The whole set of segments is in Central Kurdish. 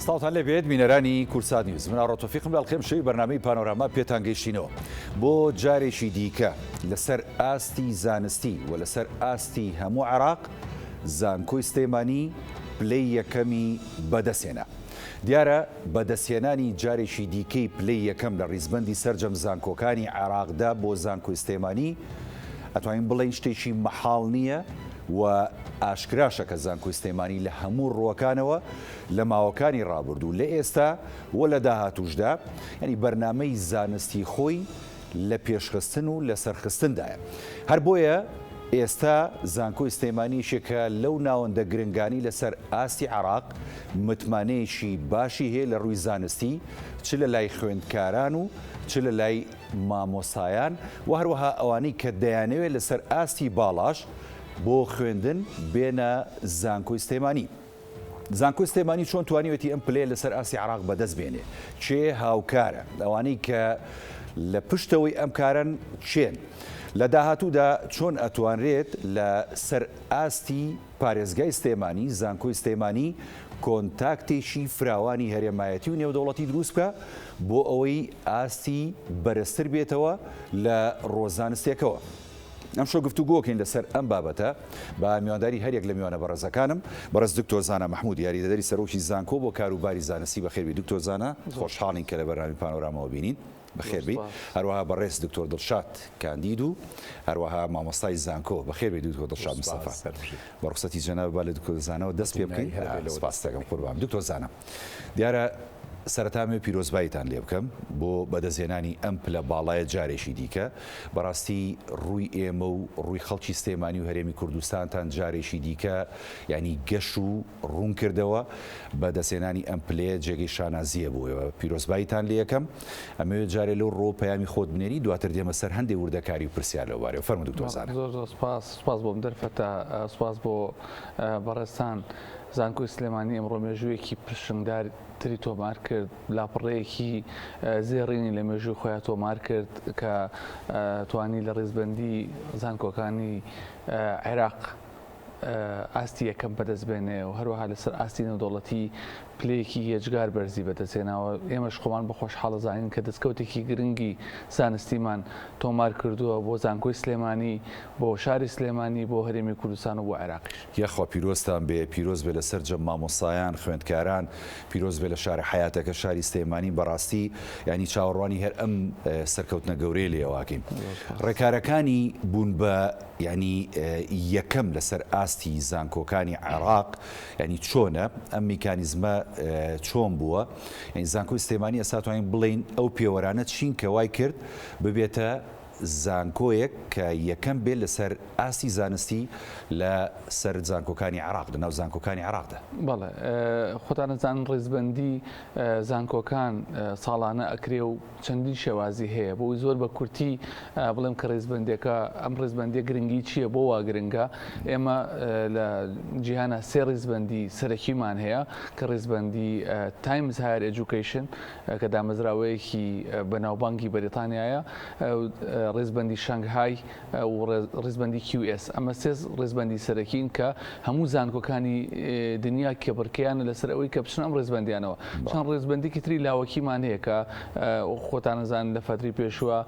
سڵاوتان لێبێت بینەرانی کوردسات نیوز من ئاڕۆ تۆفیقم لە ئەڵقەی ئەمشەوی بەرنامەی پانۆراما پێتان گەیشتینەوە بۆ جارێکی دیکە لەسەر ئاستی زانستی و لەسەر ئاستی هەموو عێراق زانکۆی سلێمانی پلەی یەکەمی بەدەستهێنا دیارە بەدەستهێنانی جارێکی دیکەی پلەی یەکەم لە ڕیزبەندی سەرجەم زانکۆکانی عێراقدا بۆ زانکۆی سلێمانی ئەتوانین بڵێین شتێکی مەحاڵ نییە و ئاشکراشە کە زانکۆی سلێمانی لە هەموو ڕووەکانەوە لە ماوەکانی ڕابردوو لە ئێستا و لە داهاتووشدا یانی بەرنامەی زانستی خۆی لە پێشخستن و لە سەرخستندایە. هەر بۆیە ئێستا زانکۆی سلێمانی یەکێکە لەو ناوەندە گرنگانی لەسەر ئاستی عێراق متمانەیەکی باشی هەیە لە ڕووی زانستی چ لە لای خوێندکاران و چ لە لای مامۆستایان و هەروەها ئەوانەی کە دەیانەوێت لەسەر ئاستی باڵاش بۆ خوێندن بێنە زانکۆی سلێمانی. زانکۆی سلێمانی چۆن توانیوێتی ئەم پلەیە لەسەر ئاستی عێراق بەدەست بێنێ؟ کێ هاوکارە؟ ئەوانەی کە لە پشتەوەی ئەم کارەن کێن؟ لە داهاتوودا چۆن ئەتوانرێت لە سەر ئاستی پارێزگای سلێمانی، زانکۆی سلێمانی کۆنتاکتێکی فراوانی هەرێمایەتی و نێودەوڵەتی دروست بکا بۆ ئەوەی ئاستی بەرزتر بێتەوە لە ڕووە زانستیەکەوە؟ ئەمشەو گفتوگۆکەین لەسەر ئەم بابەتە بە میوانداری هەریەک لە میوانە بەڕێزەکانم، بەڕێز دکتۆر زانا مەحمود یاریدەدەری سەرۆکی زانکۆ بۆ کاروباری زانستی، بەخێربێی دکتۆر زانا، خۆشحاڵین کە لە بەرنامەی پانۆراماوە بینین، بەخێربێی. هەروەها بەڕێز دکتۆر دڵشاد کاندید و هەروەها مامۆستای زانکۆ، بەخێربێی دکتۆر دڵشاد مستەفا. بە ڕوخسەتی جەنابت با لە دکتۆر زاناوە دەست پێ بکەین. سپاست دەکەم قوربان. دکتۆر زانا، دیارە سەرەتا ئەمەوێ پیرۆزباییتان لێ بکەم بۆ بەدەستهێنانی ئەم پلە باڵایە جارێکی دیکە. بەڕاستی ڕووی ئێمە و ڕووی خەڵکی سلێمانی و هەرێمی کوردستانتان جارێکی دیکە یانی گەش و ڕوون کردەوە. بەدەستهێنانی ئەم پلەیە جێگەی شانازییە بۆ ئێوە. پیرۆزباییتان لێ ئەکەم. ئەمەوێ جارێ لەو ڕووەوە پەیامی خۆت بنێری، دواتر دێمە سەر هەندێ وردەکاری و پرسیار لەوبارەیەوە. فەرموو دکتۆر زانا. زۆر زۆر سوپاس. سوپاس بۆ ئەم دەرفەتە. سوپاس بۆ بەڕێزتان. زانکۆی سلێمانی ئەمڕۆ مێژوویەکی پرشنگدار تری تۆمار کرد، لاپەڕەیەکی زێڕینی لە مێژووی خۆیا تۆمار کرد کە توانی لە ڕیزبەندی زانکۆکانی عێراق ئاستی یەکەم بەدەست بێنێ و هەروەها لەسەر ئاستی نێودەوڵەتی پلەیەکی یەجگار بەرزی بەدەستهێناوە، ئێمەش خۆمان بە خۆشحاڵ ئەزانین کە دەستکەوتێکی گرنگی زانستیمان تۆمار کردووە بۆ زانکۆی سلێمانی، بۆ شاری سلێمانی، بۆ هەرێمی کوردستان و بۆ عێراقیش. یاخوا پیرۆزتان بێ، پیرۆز بێ لە سەرجەم مامۆستایان، خوێندکاران، پیرۆز بێ لە شارە حەیاتەکە شاری سلێمانی، بەڕاستی یانی چاوەڕوانی هەر ئەم سەرکەوتنە گەورەیە لێوە ئەکەین. ڕێکارەکانی بوون بە یانی یەکەم لەسەر ئاستی زانکۆکانی عێراق یانی چۆنە ئەم میکانیزمە چۆن بووە یانی زانکۆی سلێمانی ئێستا توانین بڵێین ئەو پێوەرانە چین کە وای کرد ببێتە زانکۆیەک کە یەکەم بێت لەسەر ئاستی زانستی لە سەر زانکۆکانی عێراق لە ناو زانکۆکانی عێراقدا؟ بەڵێ خۆتان ئەزانن ڕیزبەندی زانکۆکان ساڵانە ئەکرێ و چەندین شێوازی هەیە بۆ زۆر بە کورتی بڵێم کە ڕیزبەندێکە ئەم ڕیزبەندیە گرنگی چییە بۆ وا گرنگە ئێمە لە جیهانە سێ ڕیزبەندی سەرەکیمان هەیە کە ڕیزبەندی Times Higher Education کە دامەزراوەیەکی بەناوبانگی بەریتانیایە ڕیزبەندی شەنگهای و ڕیزبەندی QS ئەمە سێ ڕیزبەندی سەرەکین کە هەموو زانکۆکانی دنیا کێبڕکێیانە لەسەر ئەوەی کە بچنە ئەم ڕیزبەندیانەوە. چەند ڕیزبەندێکی تری لاوەکیمان هەیە کە خۆتان ئەزانن لە فەتری پێشووە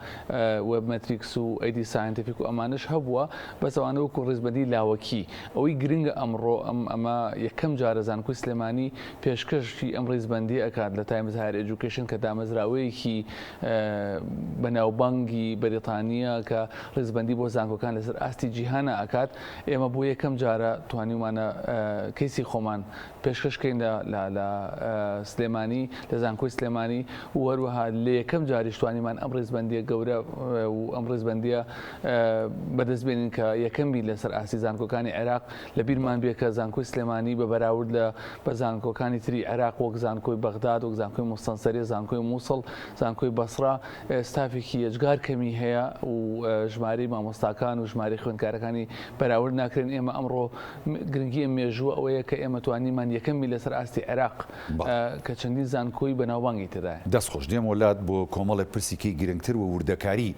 وێب مەتریکس و ئەیدی ساینتیفیک و ئەمانەش هەبووە، بەس ئەوانە وەکو ڕیزبەندی لاوەکی. ئەوەی گرنگە ئەمڕۆ ئەم ئەمە یەکەم جارە زانکۆی سلێمانی پێشکەشی ئەم ڕیزبەندیە ئەکات لە Times Higher Education کە دامەزراوەیەکی بەناوبانگی بەریتانییە کە ڕیزبەندی بۆ زانکۆکان لەسەر ئاستی جیهانا ئەکات، ئێمە بۆ یەکەم جارە توانیومانە کەیسی خۆمان پێشکەش کەین لە لە سلێمانی لە زانکۆی سلێمانی و هەروەها لە یەکەم جاریش توانیمان ئەم ڕیزبەندیە گەورە و ئەم ڕیزبەندیە بەدەست بێنین کە یەکەم بین لەسەر ئاستی زانکۆکانی عێراق لە بیرمان بێ کە زانکۆی سلێمانی بە بەراورد لە بە زانکۆکانی تری عێراق وەک زانکۆی بەغداد وەک زانکۆی موستەنسەریە زانکۆی موسڵ زانکۆی بەسڕە ستافێکی یەجگار کەمی هەیە. هەیە و ژمارەی مامۆستاکان و ژمارەی خوێندکارەکانی بەراورد ناکرێن. ئێمە ئەمڕۆ گرنگی ئەم مێژووە ئەوەیە کە ئێمە توانیمان یەکەم بین لەسەر ئاستی عێراق کە چەندین زانکۆی بەناوبانگی تێدایە. دەست خۆش، دێمەوە لات بۆ کۆمەڵێک پرسی کەی گرنگتر و وردەکاری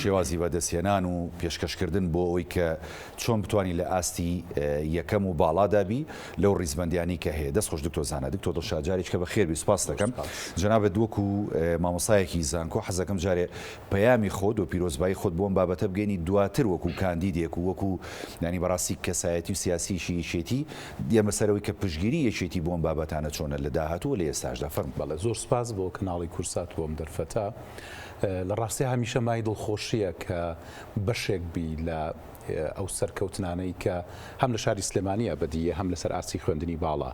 شێوازی بەدەستهێنان و پێشکەشکردن بۆ ئەوەی کە چۆن بتوانی لە ئاستی یەکەم و باڵادا بی لەو ڕیزبەندیانەی کە هەیە. دەست خۆش دکتۆر زانا. دکتۆر دڵشاد جارێکیکە بەخێر بی سوپاست دەکەم. جەنابت وەکو مامۆستایەکی زانکۆ حەزدەکەم جارێ پەیامی خۆت و پیرۆزبایی خۆت بۆ ئەم بابەتە بگەینی دواتر وەکو کاندیدێک و وەکو یانی بەڕاستی کەسایەتی و سیاسیی یەکێتی دێمە سەر ئەوەی کە پشتگیری یەکێتی بۆ ئەم بابەتانە چۆنە لە داهاتوو و لە ئێستاشدا فەرموو. بەڵێ زۆر سوپاس بۆ کەناڵی کوردسات بۆ ئەم دەرفەتە. لە ڕاستیا هەمیشە مای دڵخۆشییە کە بەشێک بی لە ئەو سەرکەوتنانەی کە هەم لە شاری سلێمانییە بەدییە هەم لەسەر ئاستی خوێندنی باڵا.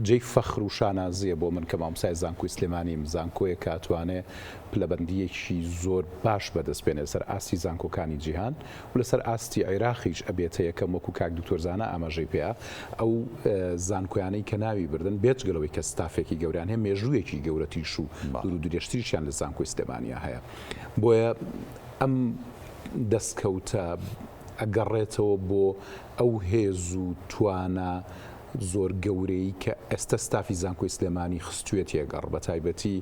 جێی فەخر و شانازییە بۆ من کە مامۆستای زانکۆی سلێمانیم، زانکۆیەک کە ئەتوانێ پلەبەندییەکی زۆر باش بەدەست بێنێ لەسەر ئاستی زانکۆکانی جیهان و لەسەر ئاستی عێراقیش ئەبێتە یەکەم وەکو کاک دکتۆر زانا ئاماژەی پێیا ئەو زانکۆیانەی کە ناوی بردن بێجگە لەوەی کە ستافێکی گەوریان هەیە مێژوویەکی گەورەتریش و دوور و درێژتریشیان لە زانکۆی سلێمانیا هەیە بۆیە ئەم دەستکەوتە ئەگەڕێتەوە بۆ ئەو هێز و توانا زۆر گەورەی کە ئێستە ستافی زانکۆی سلێمانی خستوویەتیە گەڕ، بەتایبەتی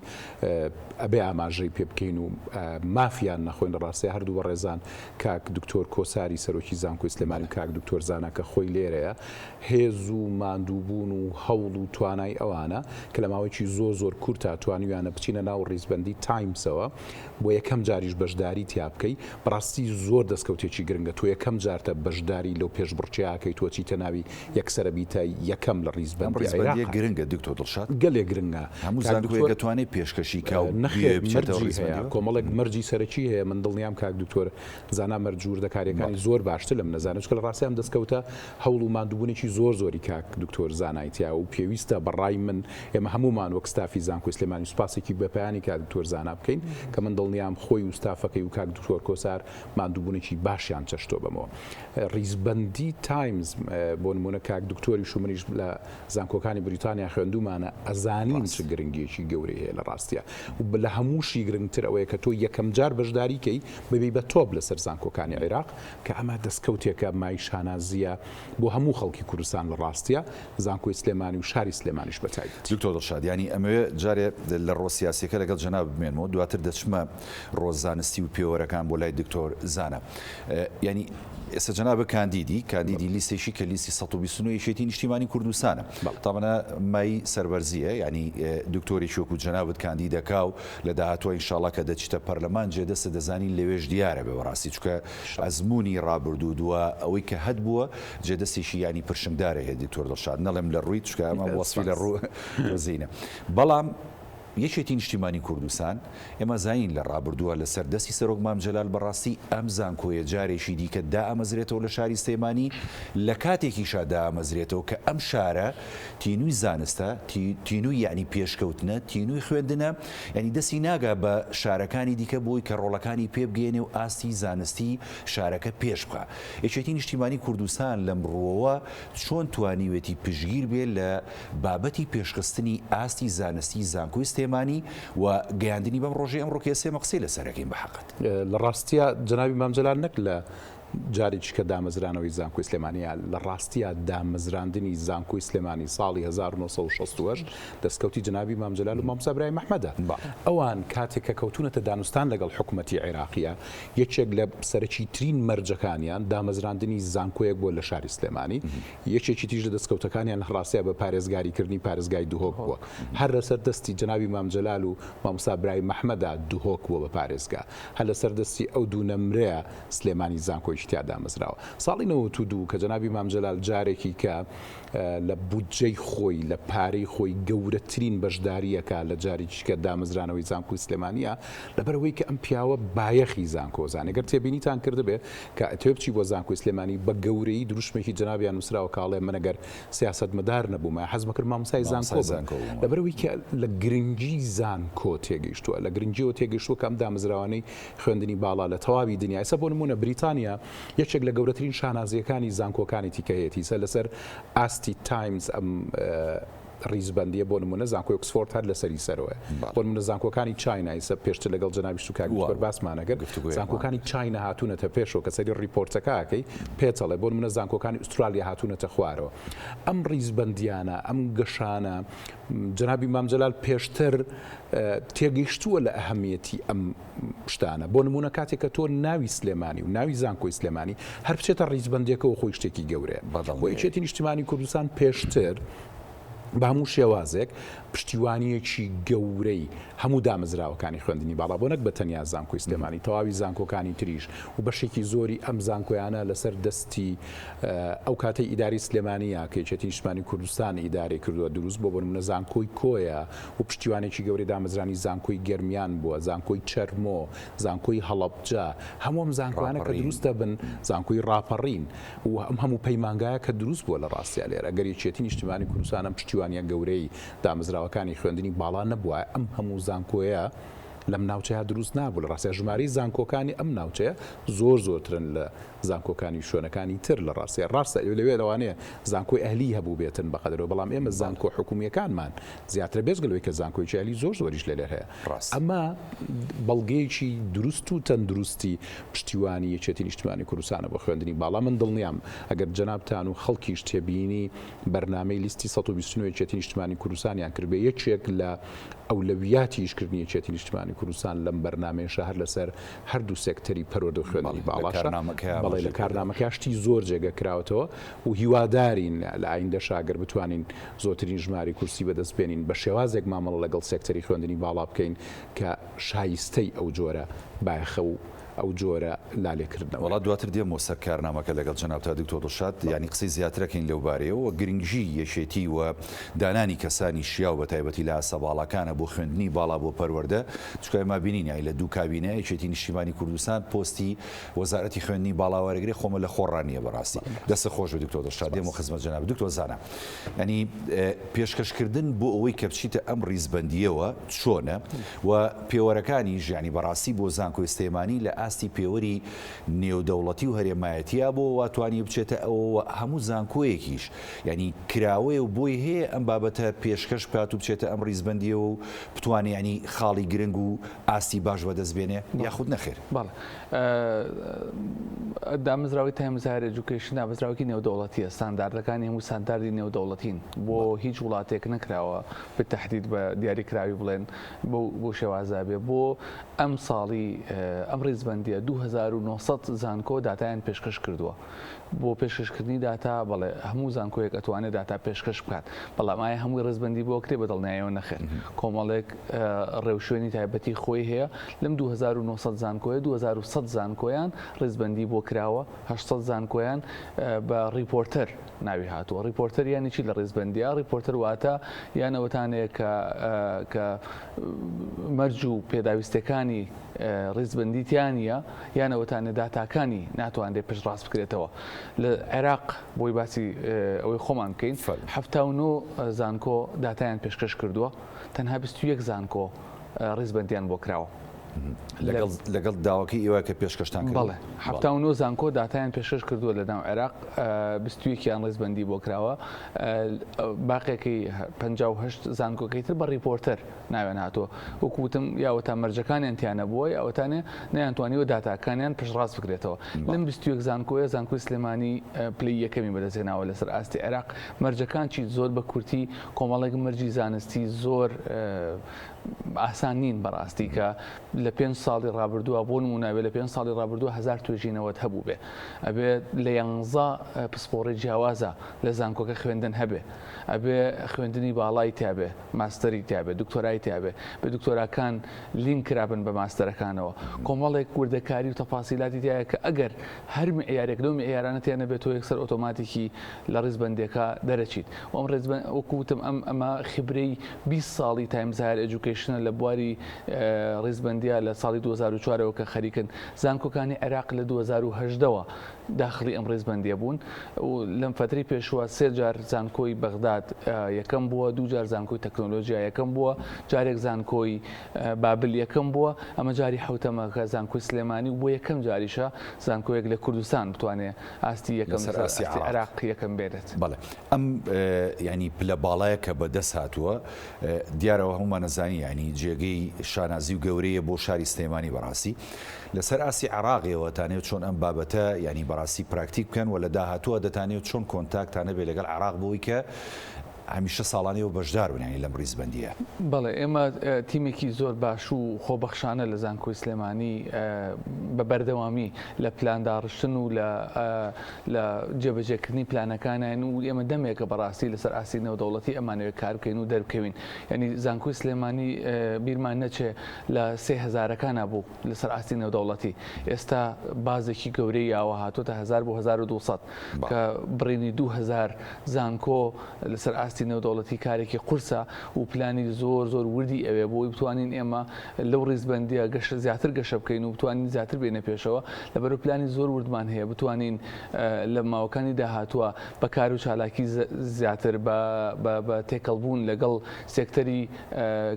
ئەبێ ئاماژەی پێ بکەین و مافیان نەخۆین لە ڕاستیا هەردوو بەڕێزان کاک دکتۆر کۆساری سەرۆکی زانکۆی سلێمانی و کاک دکتۆر زانا کە خۆی لێرەیە هێز و ماندووبوون و هەوڵ و توانای ئەوانە کە لە ماوەیەکی زۆر زۆر کورتا توانیویانە بچینە ناو ڕیزبەندی تایمسەوە بۆ یەکەم جاریش بەشداری تیا بکەی بەڕاستی زۆر دەستکەوتێکی گرنگە تۆ یەکەم جارتە بەشداری لەو پێشبڕکێیە ئەکەی تۆ ئەچیتە ناوی یەکسەرە بیتە یەکەم لە ئەم ڕیزبەندی ڕیزبەندیە عێراقا. گرنگە دکتۆر دڵشاد؟ گەلێ گرنگە هەموو کاک زانکۆیەک دکتۆر. ئەتوانێ پێشکەشی کا و نەخێر بیەوێ بچێتەوە مەرجی هەیە ڕیزبەندیەوە؟ کۆمەڵێک مەرجی سەرەکی هەیە من دڵنیام کاک دکتۆر زانا مەرج وردەکاریەکانی بەڵێ. زۆر باشتر لە من ئەزانێ چونکە لە ڕاستیا ئەم دەستکەوتە هەوڵ و ماندووبوونێکی زۆر زۆری کاک دکتۆر زانای تیایە و پێویستە بە ڕای من ئێمە هەموومان وەک ستافی زانکۆی سلێمانی سوپاسێکی بەپایانی کاک دکتۆر زانا بکەین کە من دڵنیام خۆی و ستافەکەی و کاک دکتۆر کۆسار ماندووبوونێکی باشیان چەشتووە بەمەوە. ڕیزبەندی تایمز بۆ نموونە کاک دکتۆریش و منیش لە زانکۆکانی بریتانیا خوێندوومانە ئەزانین چ گرنگییەکی گەورەی هەیە لە ڕاستیا و لە هەمووشی گرنگتر ئەوەیە کە تۆ یەکەمجار بەشداری کەی ببی بە تۆپ لەسەر زانکۆکانی عیراق کە ئەمە دەستکەوتێکە مای شانازییە بۆ هەموو خەڵکی کوردستان لە ڕاستیا زانکۆی سلێمانی و شاری سلێمانیش بە تایبەتی. دکتۆر دڵشاد یانی ئەمەوێ جارێ لە ڕۆ سیاسیەکە لەگەڵ جەنابت بمێنمەوە دواتر دەچمە ڕۆ زانستی و پێوەرەکان بۆ لای دکتۆر زانا یانی ئێستا جەنابت کاندیدی کاندیدی لیستێکی کە لیستی 129 یەکێتی نیشتیمانی کوردستانە تابەنە مای سەربەرزیە یانی دکتۆرێکی وەکو جەنابت کاندیدەکا و لە داهاتوە ئینشاڵا کە دەچیتە پەرلەمان جێ دەستت دەزانین لەوێش دیارە بێ بەڕاستی چونکە ئەزموونی ڕابردوو دوا ئەوەی کە هەت بووە جێ دەستێکی یانی پرشنگدارە هەیە دکتۆر دڵشاد نەڵێم لە ڕووی چونکە ئەمە وەسفی لە ڕوو زینە بەڵام یەکێتی نیشتیمانی کوردستان ئێمە زانین لە ڕابردووە لەسەر دەستی سەرۆک مام جەلال بەڕاستی ئەم زانکۆیە جارێکی دیکە دائەمەزرێتەوە لە شاری سلێمانی لە کاتێکیشا دائەمەزرێتەوە کە ئەم شارە تینووی زانستە، تینووی یەعنی پێشکەوتنە، تینووی خوێندنە، یەعنی دەستی ناگا بە شارەکانی دیکە بۆی کە ڕۆڵەکانی پێ بگەیەنێ و ئاستی زانستی شارەکە پێش بخا. یەکێتی نیشتیمانی کوردستان لەم ڕووەوە چۆن توانیوێتی پشتگیر بێ لە بابەتی پێشخستنی ئاستی زانستی زانکۆی سلێمانی و گەیاندنی بەم ڕۆژەی ئەمڕۆ کە ئێستا ئێمە قسەی لەسەر ئەکەین بە حەقت؟ لە ڕاستیا جەنابی مام جەلال نەک لە جارێکیش کە دامەزرانەوەی زانکۆی سلێمانی یا لە ڕاستیا دامەزراندنی زانکۆی سلێمانی ساڵی 1968 دەستکەوتی جەنابی مام جەلال و مامۆستا برایم ئەحمەدە. ئەوان کاتێک کە کەوتوونەتە دانوستان لەگەڵ حکومەتی عێراقییە یەکێک لە سەرەکیترین مەرجەکانیان دامەزراندنی زانکۆیەک بووە لە شاری سلێمانی یەکێکی تریش لە دەستکەوتەکانیان لە ڕاستیا بە پارێزگاریکردنی پارێزگای دهۆک بووە هەر لەسەر دەستی جەنابی مام جەلال و مامۆستا برایم ئەحمەدا دهۆک بووە بە پارێزگا هەر لەسەر دەستی ئەو دوو نەمرەیە سلێمانی زانکۆیەکی تیا دامەزراوە. ساڵی 92 کە جەنابی مام جەلال جارێکی کە لە بودجەی خۆی لە پارەی خۆی گەورەترین بەشدارییەکە لە جارێکی کە دامەزرانەوەی زانکۆی سلێمانییە لەبەرئەوەی کە ئەم پیاوە بایەخی زانکۆ زانێ گەر تێبینیتان کردبێ کە ئەتەوێ بچی بۆ زانکۆی سلێمانی بە گەورەیی دروشمێکی جەنابیان نووسراوە کە ئەڵێ من ئەگەر سیاسەتمەدار نەبوومایە حەزمەکرد مامۆستای زانکۆ بم لەبەرئەوەی کە لە گرنگی زانکۆ تێگەیشتووە لە گرنگیەوە تێگەیشتووە کە ئەم دامەزراوانەی خوێندنی باڵا لە تەواوی دنیا ئێستا بۆ نموونە بریتانیا یەکێک لە گەورەترین شانازییەکانی زانکۆکانیتی کە هەیەتی ئیستا لەسەر ئاستی تایمز ئەم. ڕیزبەندیە بۆ نمونە زانکۆی ئۆکسفۆرد هەر لەسەری سەرەوەیە بۆ نمونە زانکۆکانی چاینا ئیسە پێشتر لەگەڵ جەنابیشت و کاک دکتۆر باسمان ئەکرد زانکۆکانی چاینا هاتوونەتە پێشەوە کە سەیری ڕیپۆرتەکە ئەکەی پێت ئەڵێ بۆ نمونە زانکۆکانی ئوسترالیا هاتوونەتە خوارەوە ئەم ڕیزبەندیانە ئەم گەشانە جەنابی مام جەلال پێشتر تێگەیشتووە لە ئەهەمیەتی ئەم شتانە بۆ نمونە کاتێک کە تۆ ناوی سلێمانی و ناوی زانکۆی سلێمانی هەر بچێتە ڕیزبەندێکەوە خۆی شتێکی گەورەیە بۆ یەکێتی نیشتیمانی کوردستان پێشتر بە هەموو شێوازێک پشتیوانییەکی گەورەی هەموو دامەزراوەکانی خوێندنی باڵا بۆ نەک بە تەنیا زانکۆی سلێمانی تەواوی زانکۆکانی تریش و بەشێکی زۆری ئەم زانکۆیانە لەسەر دەستی ئەو کاتەی ئیداری سلێمانیە کە یەکێتی نیشتمانی کوردستان ئیدارەی کردووە دروست بۆ بۆ نمونە زانکۆی کۆیە و پشتیوانێکی گەورەی دامەزرانی زانکۆی گەرمیان بووە زانکۆی چەرمۆ زانکۆی هەڵەبجە هەموو ئەم زانکۆیانە کە دروست دەبن زانکۆی ڕاپەڕین و ئەم هەموو پەیمانگایە کە دروست بووە لە ڕاستیا لێرە گەر یەکێتی نیشتیمانی کوردستان ئەم پشتیوانیە گەورەی دامەزراوەکانی خوێندنی باڵا نەبوایە ئەم هەموو زانکۆیە لەم ناوچەیە دروست نابوو لە ڕاستیا ژمارەی زانکۆکانی ئەم ناوچەیە زۆر زۆرترن لە زانکۆکانی شوێنەکانی تر لە ڕاستیا ڕاستە ئێوە لەوێ لەوانەیە زانکۆی ئەهلی هەبوو بێتن بەقەدرەوە بەڵام ئێمە زانکۆ حکومیەکانمان زیاترە بێجگە لەوەی کە زانکۆیەکی ئەهلی زۆر زۆریش لە لێر هەیە ئەمە بەڵگەیەکی دروست و تەندروستی پشتیوانی یەکێتی نیشتمانی کوردستانە بۆ خوێندنی باڵا. من دڵنیام ئەگەر جەنابتان و خەڵکیش تێبینی بەرنامەی لیستی 129 یەکێتی نیشتمانی کوردستانیان کردبێ یەکێک لە ئەولەویاتی ئیشکردنی یەکێتی نیشتمانی کوردستان لەم بەرنامەیەشە هەر لەسەر هەردوو سێکتەری پەروەردە و خوێندنی باڵاشە. بەڵێ لە کارنامەکەیا شتی زۆر جێگە کراوەتەوە و هیوادارین لە ئایندەشا گەر بتوانین زۆرترین ژمارەی کورسی بەدەست بێنین بە شێوازێک مامەڵە لەگەڵ سێکتەری خوێندنی باڵا بکەین کە شایستەی ئەو جۆرە بایەخە و ئەو جۆرە لالێکردنەوەیە. وەڵا دواتر دێمەوە سەر کارنامەکە لەگەڵ جەنابتا دکتۆر دڵشاد یانی قسەی زیاتر ئەکەین لەو بارەیەوە وە گرنگی یەکێتی و دانانی کەسانی شیاو بە تایبەتی لە ئاستە باڵاکانە بۆ خوێندنی باڵا بۆ پەروەردە چونکە ئێمە بینین یانی لە دوو کابینە یەکێتی نیشتیمانی کوردستان پۆستی وەزارەتی خوێندنی باڵا وەرەگرێ خۆمە لە خۆڕا نییە بەڕاستی دەستت خۆش بێ دکتۆر دڵشاد دێمەوە خزمەت جەنابت دکتۆر زانا یانی پێشکەشکردن بۆ ئەوەی کە بچیتە ئەم ڕیزبەندییەوە چۆنە و پێوەرەکانیش یانی بەڕاستی بۆ زانکۆی سلێمانی لە ئاستی پێوەری نێودەوڵەتی و هەرێمایەتیا بۆ وا توانی بچێتە ئەوەوە هەموو زانکۆیەکیش یانی کراوەیە و بۆی هەیە ئەم بابەتە پێشکەش بکات و بچێتە ئەم ڕیزبەندییەوە و بتوانێ یانی خاڵی گرنگ و ئاستی باش بەدەست بێنێ یاخود نەخێر؟ بەڵێ. دامەزراوەی Times Higher Education دامەزراوەیەکی نێودەوڵەتییە، ستانداردەکانی هەموو ستانداردی نێودەوڵەتین، بۆ هیچ وڵاتێک نەکراوە بالتحدید بە دیاریکراوی بڵێن بەو شێوازە بێ. بۆ ئەم ساڵی ئەم ڕیزبەندییە 2900 زانکۆ داتایان پێشکەش کردووە. بۆ پێشکەشکردنی داتا بەڵێ هەموو زانکۆیەک ئەتوانێت داتا پێشکەش بکات، بەڵام ئایا هەمووی ڕیزبەندی بۆ ئەکرێ؟ بە دڵنیاییەوە نەخێر. کۆمەڵێک ڕێوشوێنی تایبەتی خۆی هەیە، لەم 2900 زانکۆیە 2100 زانکۆیان ڕیزبەندی بۆ کراوە، 800 زانکۆیان بە reporter ناوی هاتووە. reporter یانی چی لە ڕیزبەندیە؟ reporter واتە یان ئەوەتانەیە کە کە مەرج و پێداویستیەکانی ڕیزبەندی تیا نییە یان ئەوەتانە داتاکانی ناتوانرێت پشتڕاست بکرێتەوە. لە عێراق بۆی باسی ئەوەی خۆمان بکەین 79 زانکۆ داتایان پێشکەش کردووە، تەنها 21 زانکۆ ڕیزبەندیان بۆ کراوە. لەگەڵ داواکەی ئێوە کە پێشکەشتان کرد؟ بەڵێ، 79 زانکۆ داتایان پێشکەش کردووە لە ناو عێراق، 21یان ڕیزبەندی بۆ کراوە، باقیەکەی 58 زانکۆکەی تر بە reporter ناویان هاتووە. وەکو وتم یا ئەوەتا مەرجەکانیان تیا نەبووە یا ئەوەتانێ نەیانتوانیوە داتاکانیان پشتڕاست بکرێتەوە. لەم 21 زانکۆیە زانکۆی سلێمانی پلەی یەکەمی بەدەستهێناوە لەسەر ئاستی عێراق. مەرجەکان چی؟ زۆر بە کورتی کۆمەڵێک مەرجی زانستی زۆر ئاسان نین بەڕاستی کە لە پێنج ساڵی ڕابردووە بۆ نموونە ئەبێ لە پێنج ساڵی ڕابردووە هەزار توێژینەوەت هەبووبێ ئەبێ لە یانزە پسپۆڕی جیاوازە لە زانکۆکە خوێندن هەبێ ئەبێ خوێندنی باڵای تیابێ ماستەری تیابێ دکتۆرای تیابێ بە دکتۆراکان لینک کرابن بە ماستەرەکانەوە کۆمەڵێک وردەکاری و تەفاسیلاتی تایە کە ئەگەر هەر معیارێک لەو معیارانە تیا نەبێت تۆ یەکسەر ئۆتۆماتیکی لە ڕیزبەندیەکە دەرەچیت و ئەم ڕیزبەند وەکو وتم ئەم ئەمە خبرەی 20 ساڵی Times Higher Education ە لە بواری ڕیزبەندیە. ڕیزبەندییە لە ساڵی 2004 ەوە کە خەریکن زانکۆکانی عێراق لە 2018 ەوە داخڵی ئەم ڕیزبەندییە بوون و لەم فەترەی پێشووە سێ جار زانکۆی بەغداد یەکەم بووە، دوو جار زانکۆی تەکنۆلۆژیا یەکەم بووە، جارێک زانکۆی بابل یەکەم بووە، ئەمە جاری حەوتەمە کە زانکۆی سلێمانی و بۆ یەکەم جاریشە زانکۆیەک لە کوردستان بتوانێ ئاستی یەکەم لەسەر لەسەر ئاستی ئاستی عێراق. عێراق یەکەم بێنێت. بەڵێ ئەم یانی پلە باڵایە کە بەدەست هاتووە دیارە هەموومان ئەزانین یانی جێگەی شانازی و گەورەیە بۆ شاری سلێمانی بەڕاستی لەسەر ئاستی عێراق ئێوە ئەتانەوێت چۆن ئەم بابەتە یانی بەڕاستی پراکتیک بکەن و لە داهاتووە دەتانەوێت چۆن contact تان هەبێت لەگەڵ عێراق بۆی کە هەمیشە ساڵانە ئێوە بەشدار بن یانی لەم ڕیزبەندییە؟ بەڵێ ئێمە تیمێکی زۆر باش و خۆبەخشانە لە زانکۆی سلێمانی بە بەردەوامی لە پلان داڕشتن و لە لە جێبەجێکردنی پلانەکانین و ئێمە دەمێکە بەڕاستی لەسەر ئاستی نێودەوڵەتی ئەمانەوێت کار بکەین و دەربکەوین یعنی زانکۆی سلێمانی بیرمان نەچێ لە سێ هەزارەکانا بوو لەسەر ئاستی نێودەوڵەتی ئێستا بازێکی گەورەی یاوە هاتۆتە 1000 بۆ 1200 کە بڕینی 2000 زانکۆ لەسەر ئاستی نێودەوڵەتی کارێکی قورسە و پلانی زۆر زۆر وردی ئەوێ بۆی بتوانین ئێمە لەو ڕیزبەندیە گەشە زیاتر گەشە بکەین و بتوانین زیاتر بێنە پێشەوە لەبەرو پلانی زۆر وردمان هەیە بتوانین لە ماوەکانی داهاتووە بە کار و چالاکی زیاتر بە تێکەڵبوون لەگەڵ سێکتەری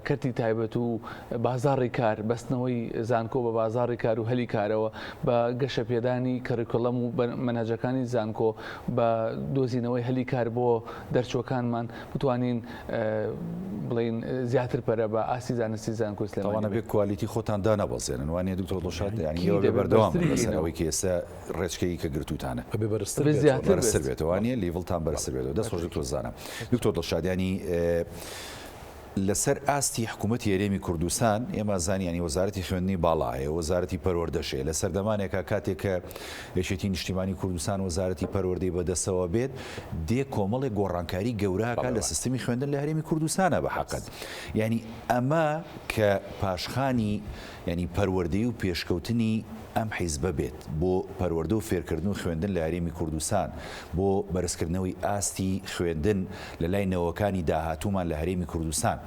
کەرتی تایبەت و بازاڕی کار، بەستنەوەی زانکۆ بە بازاڕی کار و هەلی کارەوە، بە گەشەپێدانی curriculum و مەنهەجەکانی زانکۆ، بە دۆزینەوەی هەلی کار بۆ دەرچووەکانمان بتوانین بڵێین زیاتر پەرە بە ئاستی زانستی زانکۆی سلێمانی تاوان بدەین. ئەبێ quality خۆتان دانەبەزێنن وانیە دکتۆر دڵشاد؟ یانی ئەکید ئێوە ئەبێ ئەبێ بەردەوام بن بەرزتری لەسەر کەینەوە. ئەوەی کە ئێستا ڕێچکەیی کە گرتووتانە. ئەبێ بەرزتر ئەبێ بێتەوە. زیاتر بەرزتر بێت. بێتەوە وانیە؟ level تان بەرزتر بێتەوە. دەست خۆش دکتۆر زانا. دکتۆر دڵشاد یانی لەسەر ئاستی حکوومەتی هەرێمی کوردستان ئێمە زانین یانی وەزارەتی خوێندنی باڵا هەیە، وەزارەتی پەروەردەش هەیە، لە سەردەمانێکا کاتێک کە یەکێتی نیشتیمانی کوردستان وەزارەتی پەروەردەی بەدەستەوە بێت دێ کۆمەڵێک گۆڕانکاری گەورە ئەکات لە سیستمی خوێندن لە هەرێمی کوردستانا بە حەقت یانی ئەمە کە پاشخانی یانی پەروەردەی و پێشکەوتنی ئەم حیزبە بێت بۆ پەروەردە و فێرکردن و خوێندن لە هەرێمی کوردستان، بۆ بەرزکردنەوەی ئاستی خوێندن لە لای نەوەکانی داهاتوومان لە هەرێمی کوردستان.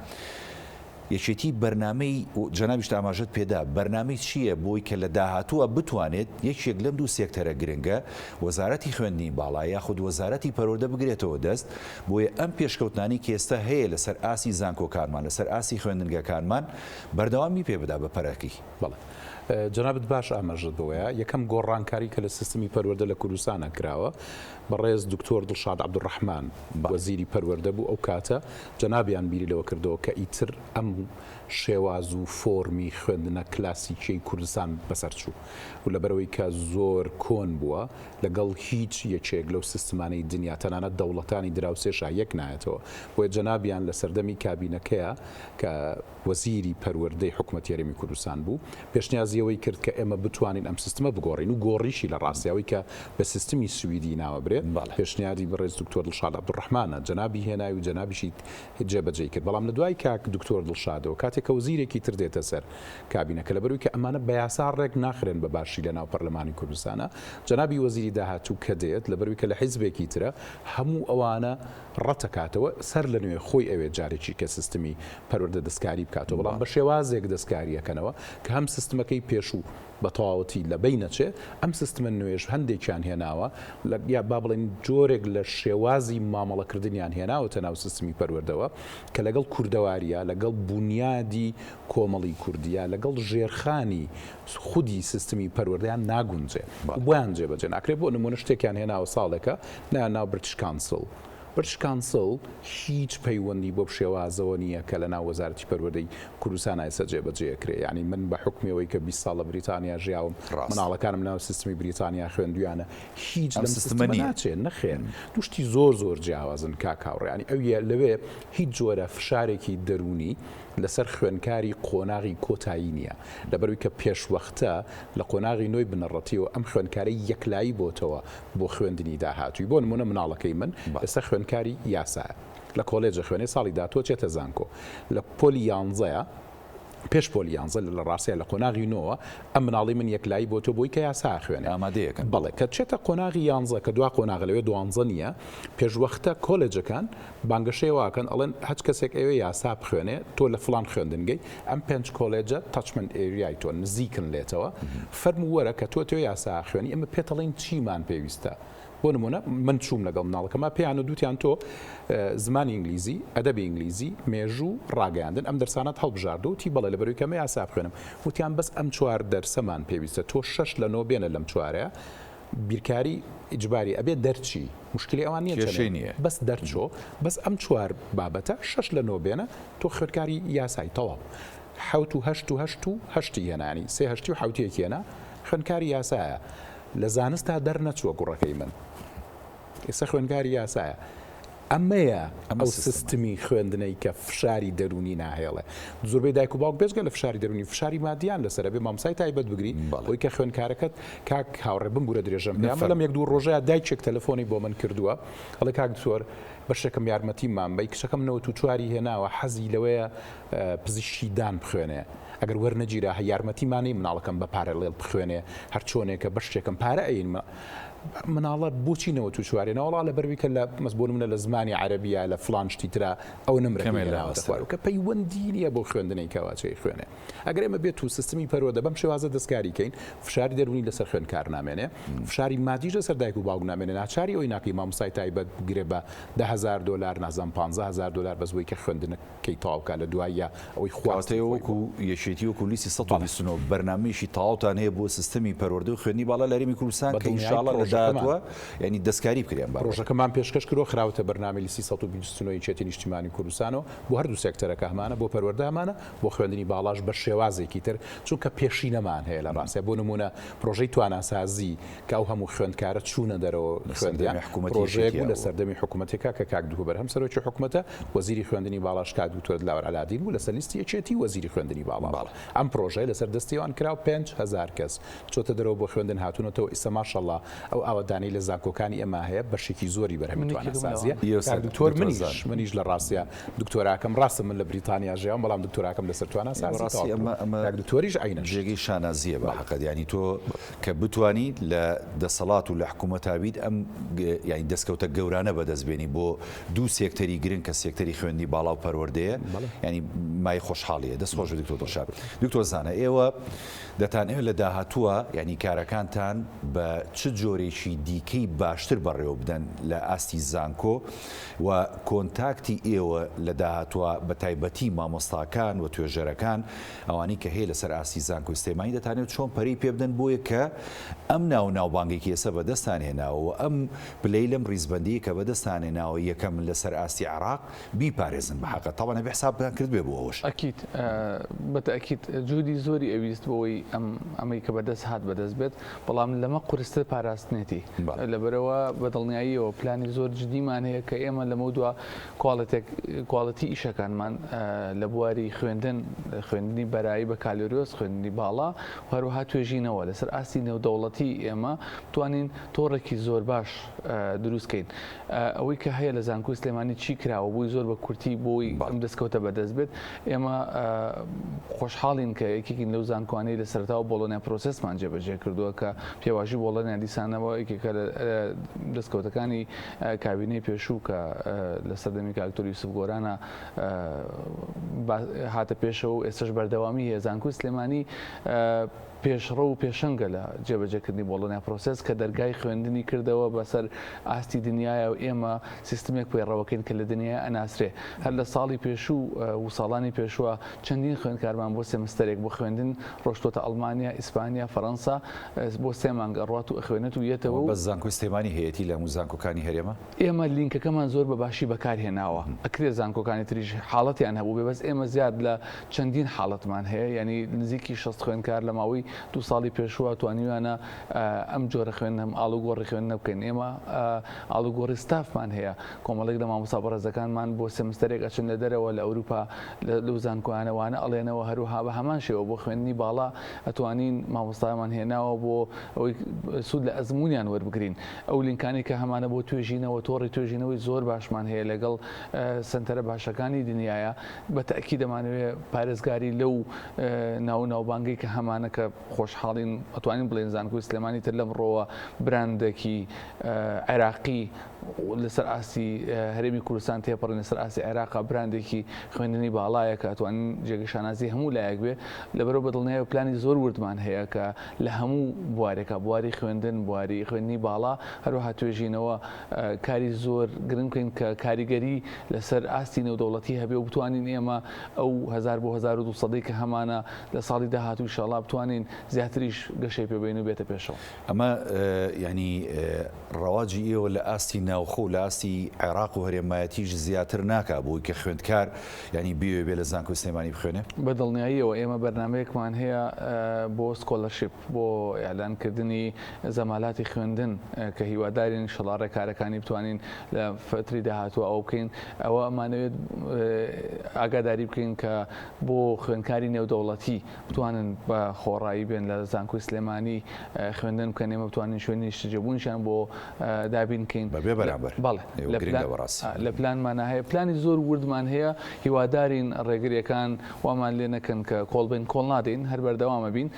یەکێتی بەرنامەی، جەنابیشت ئاماژەت پێدا، بەرنامەی چییە بۆی کە لە داهاتووە بتوانێت یەکێک لەم دوو سێکتەرە گرنگە، وەزارەتی خوێندنی باڵا یاخود وەزارەتی پەروەردە بگرێتەوە دەست، بۆیە ئەم پێشکەوتنانەی کە ئێستا هەیە لەسەر ئاستی زانکۆکانمان، لەسەر ئاستی خوێندنگەکانمان، بەردەوامی پێ بدا بە پەرەکەی. بەڵێ. جەنابت باش ئاماژەت بەوەیە. یەکەم گۆڕانکاری کە لە سیستمی پەروەردە لە کوردستانا کراوە، بەڕێز دکتۆر دڵشاد عەبدولڕەحمان وەزیری پەروەردە بوو ئەو کاتە، جەنابیان بیری لەوە کردەوە کە ئیتر ئەم شێواز و فۆرمی خوێندنە کلاسیکیەی کوردستان بەسەر چوو و لەبەرئەوەی کە زۆر کۆن بووە لەگەڵ هیچ یەکێک لەو سیستمانەی دنیا تەنانەت دەوڵەتانی دراوسێشا یەک نایەتەوە بۆیە جەنابیان لە سەردەمی کابینەکەیا کە وەزیری پەروەردەی حکومەتی هەرێمی کوردستان بوو، پێشنیازی ئەوەی کرد کە ئێمە بتوانین ئەم سیستمە بگۆڕین و گۆڕیشی لە ڕاستی ئەوەی کە بە سیستمی سویدی ناوەبرێ، پێشنیاری بەڕێز دکتۆر دڵشاد عەبدولڕەحمانە، جەنابی هێنای و جەنابیشی جێبەجێی کرد. بەڵام لە دوای کاک دکتۆر دڵشادەوە کاتێک کە وەزیرێکی تر دێتە سەر کابینەکە لەبەروی کە ئەمانە بە یاسا ڕێک ناخرێن بە باشی لە ناو پەرلەمانی کوردستانا، جەنابی وەزیری داهاتوو کە دێت لەبەروی کە لە حیزبێکی ترە هەموو ئەوانە ڕەتەکاتەوە سەر لە نوێ خۆی ئەوێت جارێکی کە سیستمی پەروەردە دەستکاری بکاتەوە بەڵام بە شێوازێک دەستکاری ئەکەنەوە کە هەم سیستمەکەی پێشوو بە تەواوەتی لە بەین نەچێ ئەم سیستمە نوێش هەندێکیان هێناوە لە یا با بڵێین جۆرێک لە شێوازی مامەڵەکردنیان هێناوەتە ناو سیستمی پەروەردەوە کە لەگەڵ کوردەواریە لەگەڵ بونیادی کۆمەڵی کوردیە لەگەڵ ژێرخانی خودی سیستمی پەروەردەیان ناگونجێ و بۆیان جێبەجێ ناکرێت بۆ نموونە شتێکیان هێناوە ساڵێکە نایان ناو British Council British Council هیچ پەیوەندی بەو شێوازەوە نییە کە لە ناو وەزارەتی پەروەردەی کوردستان ئێستا جێبەجێ ئەکرێ یانی من بە حوکمی ئەوەی کە 20 ساڵ لە بریتانیا ژیاوم مناڵەکانم لەناو سیستمی بریتانیا خوێندویانە هیچ لەم سیستمە ناچێ نەخێر دوو شتی زۆر زۆر جیاوازن کاک هاوڕێ یانی ئەویە لەوێ هیچ جۆرە فشارێکی دەروونی لەسەر خوێندکاری قۆناغی کۆتایی نییە، لەبەروی کە پێشوەختە لە قۆناغی نۆی بنەڕەتیەوە ئەم خوێندکارەی یەکلایی بۆتەوە بۆ خوێندنی داهاتووی، بۆ نموونە مناڵەکەی من ئێستا خوێندکاری یاسایە لە کۆلێج ئەخوێنێ ساڵی داهاتوو ئەچێتە زانکۆ لە پۆلی یانزەیە. پێش پۆلی یانزە لە ڕاستیا لە قۆناغی نۆوە ئەم مناڵی من یەکلایی بۆ تۆ بۆی کە یاسا ئەخوێنێ. ئامادەیەکەن. بەڵێ کە چێتە قۆناغی یانزە کە دوا قۆناغە لەوێ دوانزە نییە پێشوەختە کۆلێجەکان بانگەشەی وا ئەکەن ئەڵێن هەچ کەسێک ئەیەوێ یاسا بخوێنێ تۆ لە فڵان خوێندنگەی ئەم پێنج کۆلێجە catchment area ی تۆ نزیکن لێتەوە فەرموو وەرە کە تۆ ئەتەوێ یاسا ئەخوێنی ئێمە پێت ئەڵێین چیمان پێویستە بۆ نمونە من چووم لەگەڵ مناڵەکەما پێیان و دوتیان تۆ زمانی ئینگلیزی، ئەدەبی ئینگلیزی، مێژوو، ڕاگەیاندن ئەم دەرسانەت هەڵبژاردووە؟ وتی بەڵێ لەبەرئەوەی کە ئەمە یاسا بخوێنم. وتیان بەس ئەم چوار دەرسەمان پێویستە تۆ شەش لە نۆ بێنە لەم چوارەیە بیرکاری ئیجباری ئەبێ دەرچی موشکیلەی ئەوان نییە کێشەی نییە بەس دەرچۆ بەس ئەم چوار بابەتە شەش لە نۆ بێنە تۆ خوێندکاری یاسای تەواو حەوت و هەشت و هەشت و هەشتی هێنا یانی سێ هەشتی و حەوتیەکی هێنا خوێندکاری یاسایە لە زانستا دەرنەچووە کوڕەکەی من ئێستا خوێندکاری یاسایە ئەمەیە ئەو سیستمی خوێندنەی کە فشاری دەروونی ناهێڵێ زۆربەی دایک و باوک بێجگە لە فشاری دەروونی فشاری مادیان لەسەرە بێ مامۆستای تایبەت بگری بۆی کە خوێندکارەکەت کاک هاوڕێ بمبورە درێژەم پێ ئەمە لەم یەک دوو ڕۆژەیە دایکێک تەلەفۆنی بۆ من کردووە ئەڵێ کاک دکتۆر بەشێکم یارمەتیمان بەی کچەکەم 94 هێناوە حەزی لەوەیە پزیشکی دان بخوێنێ ئەگەر وەرنەگیرا هە یارمەتی مانەی مناڵەکەم بە parallel بخوێنێ هەرچۆنێکە بەشتێکم پارە ئەین مناڵە بۆچی 94 نەوەڵا لە بەروی کە لە مەس بۆ نمونە لە زمانی عەرەبیە لە فلان شتی ترا ئەو نمرە خوارو کە پەیوەندی نییە بۆ خوێندنەی کەواچەی خوێنێ ئەگەر ئێمە بێت و سیستمی پەروەردە بەم شێوازە دەستکاری کەین فشاری دەروونی لەسەر خوێندکار نامێنێ فشاری مادیش لەسەر دایک و باوک نامێنێ ناچاری ئەوی ناکەی مامۆستای تایبەت بگرێ بە 10000 دلار نازانم 15000 دلار بەس بۆی کە خوێندنە کەی تەواو کا لە دواییا ئەوەی خواستی کەواتە خۆی وەکو بوو. یەکێتی وەکو لیستی بەڵێ. 129 بەرنامەیەکی تەواوتان هەیە بۆ سیستەمی پەروەردە و خوێندنی باڵا لە هەرێمی کوردستان بە کە دڵنیایی ئینشاڵڵا لە پڕۆژەکەمان. داهاتووە یانی دەستکاری بکرێ ئەم بابەتە. پڕۆژەکەمان پێشکەش کردووە خراوەتە بەرنامەی لیستی 129 یەکێتی نیشتیمانی کوردستانەوە بۆ هەردوو سێکتەرەکە هەمانە بۆ پەروەردە هەمانە بۆ خوێندنی باڵاش بە شێوازێکی تر چونکە پێشینەمان هەیە لە ڕاستیا بۆ نموونە پڕۆژەی تواناسازی کە ئەو هەموو خوێندکارە چوونە دەرەوە لە خوێندیان سەردەمی حکوومەتی پڕۆژەیەک یەکێتیا بوو لە بووە. سەردەمی حکوومەتێکا کە کاک دکتۆر بەرهەم سەرۆکی حکوومەتە وەزیری خوێندنی باڵاش کاک دکتۆر دلاوەر عەلادین بوو لەسەر لیستی یەکێتی وەزیری خوێندنی باڵا بوو. بەڵێ. ئەم پڕۆژەیە لەسەر دەستی ئەوان کرا و 5000 کەس چۆتە دەرەوە بۆ خوێندن هاتوونەتەوە ئیستا ماشەڵا ئەو ئاوەدانەی لە زانکۆکانی ئێمە هەیە بەشێکی زۆری بەرهەمی من یەکێکم تواناسازییە. لەوانە. کاک یەسەر دکتۆر دکتۆر منیش زان. منیش لە ڕاستیا دکتۆراکەم ڕاستە من لە بریتانیا ژیاوم بەڵام دکتۆراکەم لەسەر تواناسازی بەڕاستی تەواو ئەمە کردووە. ئەمە کاک دکتۆریش عەینەن. جێگەی شانازییە بە بەڵێ. حەقت یانی تۆ کە بتوانی لە دەسەڵات و لە حکوومەتا بیت ئەم یانی دەستکەوتە گەورانە بەدەست بێنی بۆ دوو سێکتەری گرنگ کە سێکتەری خوێندنی باڵا و پەروەردەیە یانی مایەی خۆشحاڵیە. دەست خۆش بێت دکتۆر دڵشاد. دکتۆر زانا ئێوە دەتانەوێت لە داهاتووە یانی کارەکانتان بە چ جۆرێکی دیکەی باشتر بەڕێوە بدەن لە ئاستی زانکۆ و کۆنتاکتی ئێوە لە داهاتووە بە تایبەتی مامۆستاکان و توێژەرەکان ئەوانەی کە هەیە لەسەر ئاستی زانکۆی سلێمانی دەتانەوێت چۆن پەرەی پێ بدەن بۆیە کە ئەم ناو و ناوبانگەی کە ئێستا بەدەستتان هێناوە و ئەم پلەی لەم ڕیزبەندیی کە بەدەستتان هێناوە یەکەمن لەسەر ئاستی عێراق بیپارێزن بە حەقە تەبعەن ئەبێ حسابتان کردبێ بۆ ئەوەش. ئەکید بە تەئکید جهودی زۆری ئەویست بۆ ئەوەی ئەم ئەمەی کە بەدەست هات بەدەست بێت بەڵام لەمە قورستر پاراستنێتی لەبەرئەوە بە دڵنیاییەوە پلانی زۆر جدیمان هەیە کە ئێمە لەمەودوا کوالێتێک quality ئیشەکانمان لە بواری خوێندن، خوێندنی بەرایی بەکالۆریۆس، خوێندنی باڵا و هەروەها توێژینەوە لەسەر ئاستی نێودەوڵەتی ئێمە بتوانین تۆڕێکی زۆر باش دروست کەین. ئەوەی کە هەیە لە زانکۆی سلێمانی چی کراوە بۆی زۆر بە کورتی بۆی ئەم دەستکەوتە بەدەست بێت ئێمە خۆشحاڵین کە یەکێکین لەو زانکۆانەی لە سەرەتاوە Bologna process مان جێبەجێ کردووە کە پێواژی بۆڵۆنیا دیسانەوە یەکێکە لە دەستکەوتەکانی کابینەی پێشوو کە لە سەردەمی کاک دکتۆر یوسف گۆرانە هاتە پێشەوە و ئێستاش بەردەوامی هەیە زانکۆی سلێمانی پێشڕەو و پێشەنگە لە جێبەجێکردنی Bologna process کە دەرگای خوێندنی کردەوە بەسەر ئاستی دنیاە و ئێمە سیستمێک پەیڕەوەکەین کە لە دنیای ئەناسرێ هەر لە ساڵی پێشوو و ساڵانی پێشووە چەندین خوێندکارمان بۆ سێمستەرێک بۆ خوێندن ڕۆشتۆتە ئەڵمانیا، ئیسپانیا، فەرەنسا بۆ سێ مانگ ئەڕوات و ئەخوێنێت و یەتەوە و. بەس زانکۆی سلێمانی هەیەتی لە هەموو زانکۆکانی هەرێمە؟ ئێمە لینکەکەمان زۆر بە باشی بەکار هێناوە ئەکرێ زانکۆکانی تریش حاڵەتیان هەبووبێ بەس ئێمە زیاد لە چەندین حاڵەتمان هەیە یانی نزیکی 60 خوێندکار لە ماوەی. دوو ساڵی پێشووە توانیویانە ئەم جۆرە خوێندنە ئاڵوگۆڕی خوێندنە بکەین. ئێمە ئاڵوگۆڕی ستافمان هەیە، کۆمەڵێک لە مامۆستا بەڕێزەکانمان بۆ سێمستەرێک ئەچن لە دەرەوە لە ئەوروپا لەو زانکۆیانە وانە ئەڵێنەوە، هەروەها بە هەمان شێوە بۆ خوێندنی باڵا ئەتوانین مامۆستامان هێناوە بۆ ئەوەی سوود لە ئەزموونیان وەربگرین. ئەو لینکانەی کە هەمانە بۆ توێژینەوە، تۆڕی توێژینەوەی زۆر باشمان هەیە لەگەڵ سەنتەرە باشەکانی دنیایە، بە تەئکید ئەمانەوێ پارێزگاری لەو ناو و ناوبانگەی کە هەمانە کە خۆشحاڵین ئەتوانین بڵێین زانکۆی سلێمانی تر لەمڕۆوە براندێکی عێراقی لەسەر ئاستی هەرێمی کوردستان تێپەڕین لەسەر ئاستی عێراقا براندێکی خوێندنی باڵایە کە ئەتوانین جێگەی شانازی هەموو لایەک بێ لەبەرەوە بەدڵنیایەوە پلانی زۆر وردمان هەیە کە لە هەموو بوارێکا بواری خوێندن بواری خوێندنی باڵا هەروەها توێژینەوە کاری زۆر گرنگ بکەین کە کاریگەری لەسەر ئاستی نێودەوڵەتی هەبێ و بتوانین ئێمە ئەو هەزار بۆ 1200 کە هەمانە لە ساڵی داهاتوو ئیشاڵا بتوانین زیاتریش گەشەی پێ بەین و بێتە پێشەوە. ئەمە یانی ڕەواجی ئێوە لە ئاستی ناوخۆ و لە ئاستی عێراق و هەرێمایەتیش زیاتر ناکا بۆی کە خوێندکار یانی بیەوێ بێ لە زانکۆی سلێمانی بخوێنێ؟ بە دڵنیاییەوە ئێمە بەرنامەیەکمان هەیە بۆ scholarship بۆ ئیعلان کردنی زەمالاتی خوێندن کە هیوادارین ئینشەڵا ڕێکارەکانی بتوانین لە فەتری داهاتوو ئەوە بکەین ئەوە ئەمانەوێت ئاگاداری بکەین کە بۆ خوێندکاری نێودەوڵەتی بتوانن بە خۆڕایی بێن لە زانکۆی سلێمانی خوێندن بکەن ئێمە بتوانین شوێنی نیشتەجێبوونیشیان بۆ دابین کەین بەبێ بەرامبەر بەڵێ ئێوە گرنگە بەڕاستی. لە پلانمانا هەیە پلانی زۆر وردمان هەیە هیوادارین ڕێگریەکان وامان لێ نەکەن کە کۆڵ بین کۆڵ نادەین هەر بەردەوام ئەبین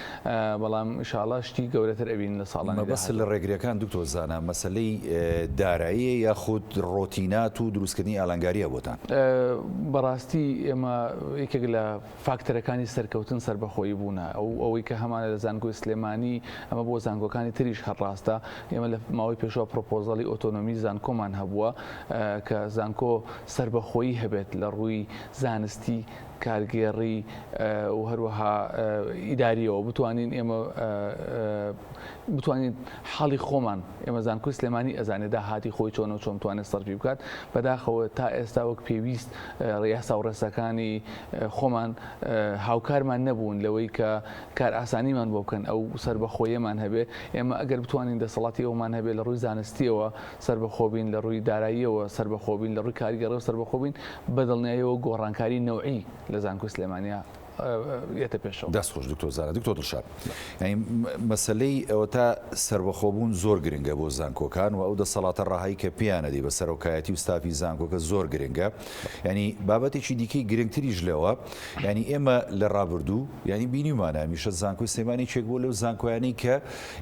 بەڵام ئیشاڵا شتی گەورەتر ئەبین لە ساڵانی مەبەست داهاتوو. لە ڕێگریەکان دکتۆر زانا مەسەلەی داراییە یاخود ڕۆتینات و دروستکردنی ئالانگاریە بۆتان؟ بەڕاستی ئێمە یەکێک لە فاکتەرەکانی سەرکەوتن سەربەخۆیی بوونە، ئەو ئەوەی کە هەمانە لە زانکۆی سلێمانی، ئەمە بۆ زانکۆکانی تریش هەر ڕاستە، ئێمە لە ماوەی پێشووە پرۆپۆزەڵی ئۆتۆنۆمی زانکۆمان هەبووە کە زانکۆ سەربەخۆیی هەبێت لە ڕووی زانستی، کارگێڕی و هەروەها ئیدارییەوە بتوانین ئێمە بتوانین حاڵی خۆمان ئێمە زانکۆی سلێمانی ئەزانێ داهاتی خۆی چۆنە و چۆن بتوانێت سەرفی بکات، بەداخەوە تا ئێستا وەک پێویست یاسا و ڕێساکانی خۆمان هاوکارمان نەبوون لەوەی کە کارئاسانیمان بۆ بکەن ئەو سەربەخۆیەمان هەبێ ئێمە ئەگەر بتوانین دەسەڵاتی ئەومان هەبێ لە ڕووی زانستیەوە سەربەخۆ بین لە ڕووی داراییەوە سەربەخۆ بین لە ڕووی کارگێڕیەوە سەربەخۆ بین بە دڵنیاییەوە گۆڕانکاری نەوعی لە زانکۆی سلێمانیا یەتە پێشەوە. دەست خۆش دکتۆر زانا. دکتۆر دڵشاد یانی مەسەلەی ئەوەتا سەربەخۆبوون زۆر گرنگە بۆ زانکۆکان و ئەو دەسەڵاتە ڕەهایی کە پێیانە دی بە سەرۆکایەتی و ستافی زانکۆکە زۆر گرنگە یانی بابەتێکی دیکەی گرنگتریش لەوە یانی ئێمە لە ڕابردوو یانی بینیومانە هەمیشە زانکۆی سلێمانی یەکێک بووە لەو زانکۆیانەی کە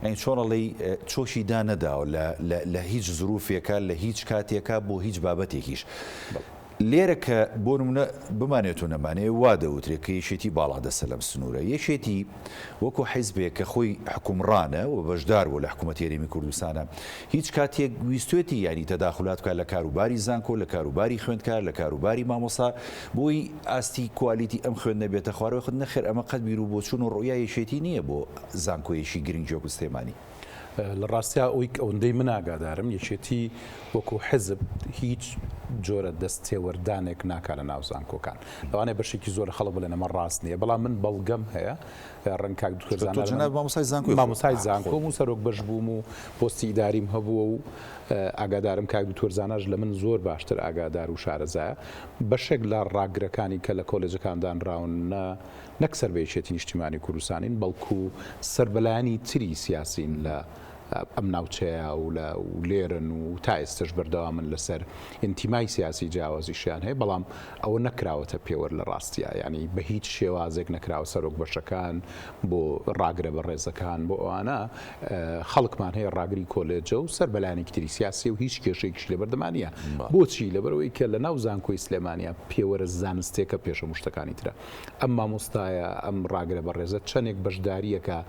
یانی چۆن ئەڵێی چۆکی دانەداوە لە لە هیچ زروفێکا لە هیچ کاتێکا بۆ هیچ بابەتێکیش. لێرە کە بۆ نمونە بمانەوێت و نەمانەوێت وا دەوترێت کە یەکێتی باڵادەستە لەم سنوورە. یەکێتی وەکو حیزبێک کە خۆی حوکمڕانە و بەشدار بووە لە حکوومەتی هەرێمی کوردستانە هیچ کاتێک ویستوێتی یانی تەداخولات بکات لە کاروباری زانکۆ، لە کاروباری خوێندکار، لە کاروباری مامۆستا بۆی ئاستی کوالیتی ئەم خوێندنە بێتە خوارەوە خود نەخێر ئەمە قەت بیروبۆچوون و ڕوئیای یەکێتی نییە بۆ زانکۆیەکی گرنگی وەکو سلێمانی. لە ڕاستیا ئەوەی ئەوەندەی من ئاگادارم یەکێتی وەکو حزب هیچ جۆرە دەست تێوەردانێک ناکا لە ناو زانکۆکان لەوانەیە بەشێکی زۆر خەڵک بڵێن ئەمە ڕاست نییە بەڵام من بەڵگەم هەیە ڕەنگ کاک دکتۆر تۆ زانا جەناب مامۆستای زانکۆی خۆ مامۆستای زانکۆم و سەرۆک بەش بووم و پۆستی ئیداریم هەبووە و ئاگادارم کاک دکتۆر زاناش لە من زۆر باشتر ئاگادار و شارەزایە بەشێک لە ڕاگرەکانی کە لە کۆلێجەکان دانراون نە نەک سەر بە یەکێتی نیشتیمانی کوردستانین، بەڵکو سەر بە لایەنی تری سیاسین لە ئەم ناوچەیە و لە لێرەن و تا ئێستەش بەردەوامن لەسەر ئینتیمای سیاسی جیاوازیشیان هەیە، بەڵام ئەوە نەکراوەتە پێوەر لە ڕاستیا، یانی بە هیچ شێوازێک نەکراوە سەرۆک بەشەکان بۆ ڕاگرە بەڕێزەکان بۆ ئەوانە خەڵکمان هەیە ڕاگری کۆلێجە و سەر بە لایەنێکی تری سیاسیە و هیچ کێشەیەکیش لەبەردەما نییە. بۆچی؟ لەبەرئەوەی کە لەناو زانکۆی سلێمانیا پێوەرە زانستیەکە پێش هەموو شتەکانی ترە. ئەم مامۆستایە، ئەم ڕاگرە بەڕێزە چەندێک بەشدارییەکە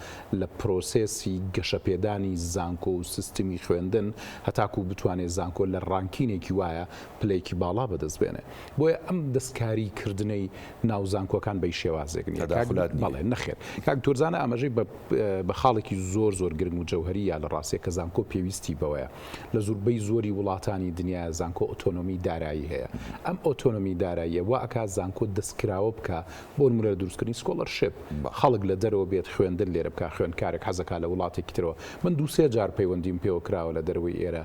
لە پرۆسێسی گەشەپێدانی زانکۆ و سیستمی خوێندن هەتاکوو بتوانێ زانکۆ لە ranking ێکی وایە پلەیەکی باڵا بەدەست بێنێ. بۆیە ئەم دەستکاری کردنەی ناو زانکۆکان بە هیچ شێوازێک نییە. کاک تەداخولات نییە. بەڵێ نەخێر. کاک دکتۆر زانا ئاماژەی بە بە خاڵێکی زۆر زۆر گرنگ و جەوهەری یا لە ڕاستیە کە زانکۆ پێویستی بەوەیە. لە زوربەی زۆری وڵاتانی دنیا زانکۆ ئۆتۆنۆمی دارایی هەیە. ئەم ئۆتۆنۆمی داراییە وا ئەکا زانکۆ دەستکراوە بکا بۆ نمونە لە دروستکردنی scholarship خەڵک لە دەرەوە بێت خوێندن لێرە بکا خوێندکارێک حەزەکا لە وڵاتێکی ترەوە من دوو سێ جار پەیوەندیم پێوە کراوە لە دەرەوەی ئێرە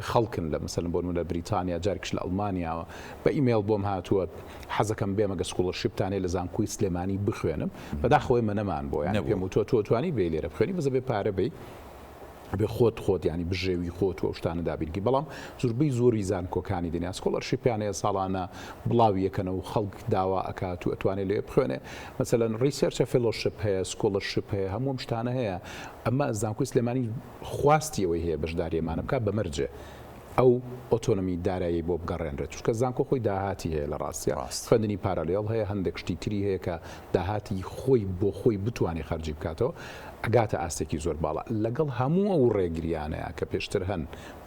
خەڵکن لە مەسەلەن بۆ نمونە لە بریتانیا جارێکیش لە ئەڵمانیاوە بە ئیمەیڵ بۆم هاتووە حەزەکەم بێمە گە scholarship تان هەیە لە زانکۆی سلێمانی بخوێنم بەداخەوە ئێمە نەمان بۆ یانی پێم وتووە تۆ توانی بێی لێرە بخوێنی بەس ئەبێ پارە بەی ئەبێ خۆت خۆت یانی بژێوی خۆت و ئەو شتانە دابین کەی بەڵام زوربەی زۆری زانکۆکانی دنیا scholarship یان هەیە ساڵانە بڵاوی ئەکەنەوە و خەڵک داوا ئەکات و ئەتوانێ لەوێ بخوێنێ مەسەلەن research fellowship هەیە scholarship هەیە هەموو ئەم شتانە هەیە ئەمە زانکۆی سلێمانی خواستی ئەوەی هەیە بەشداری ئەمانە بکات بە مەرجێ ئەو ئۆتۆنۆمی دارایی بۆ بگەڕێنرێت چونکە زانکۆ خۆی داهاتی هەیە لە ڕاستیا خوێندنی parallel هەیە هەندێک شتی تری هەیە کە داهاتی خۆی بۆ خۆی بتوانێت خەرجی بکاتەوە ئەگاتە ئاستێکی زۆر باڵا لەگەڵ هەموو ئەو ڕێگریانەیە کە پێشتر هەن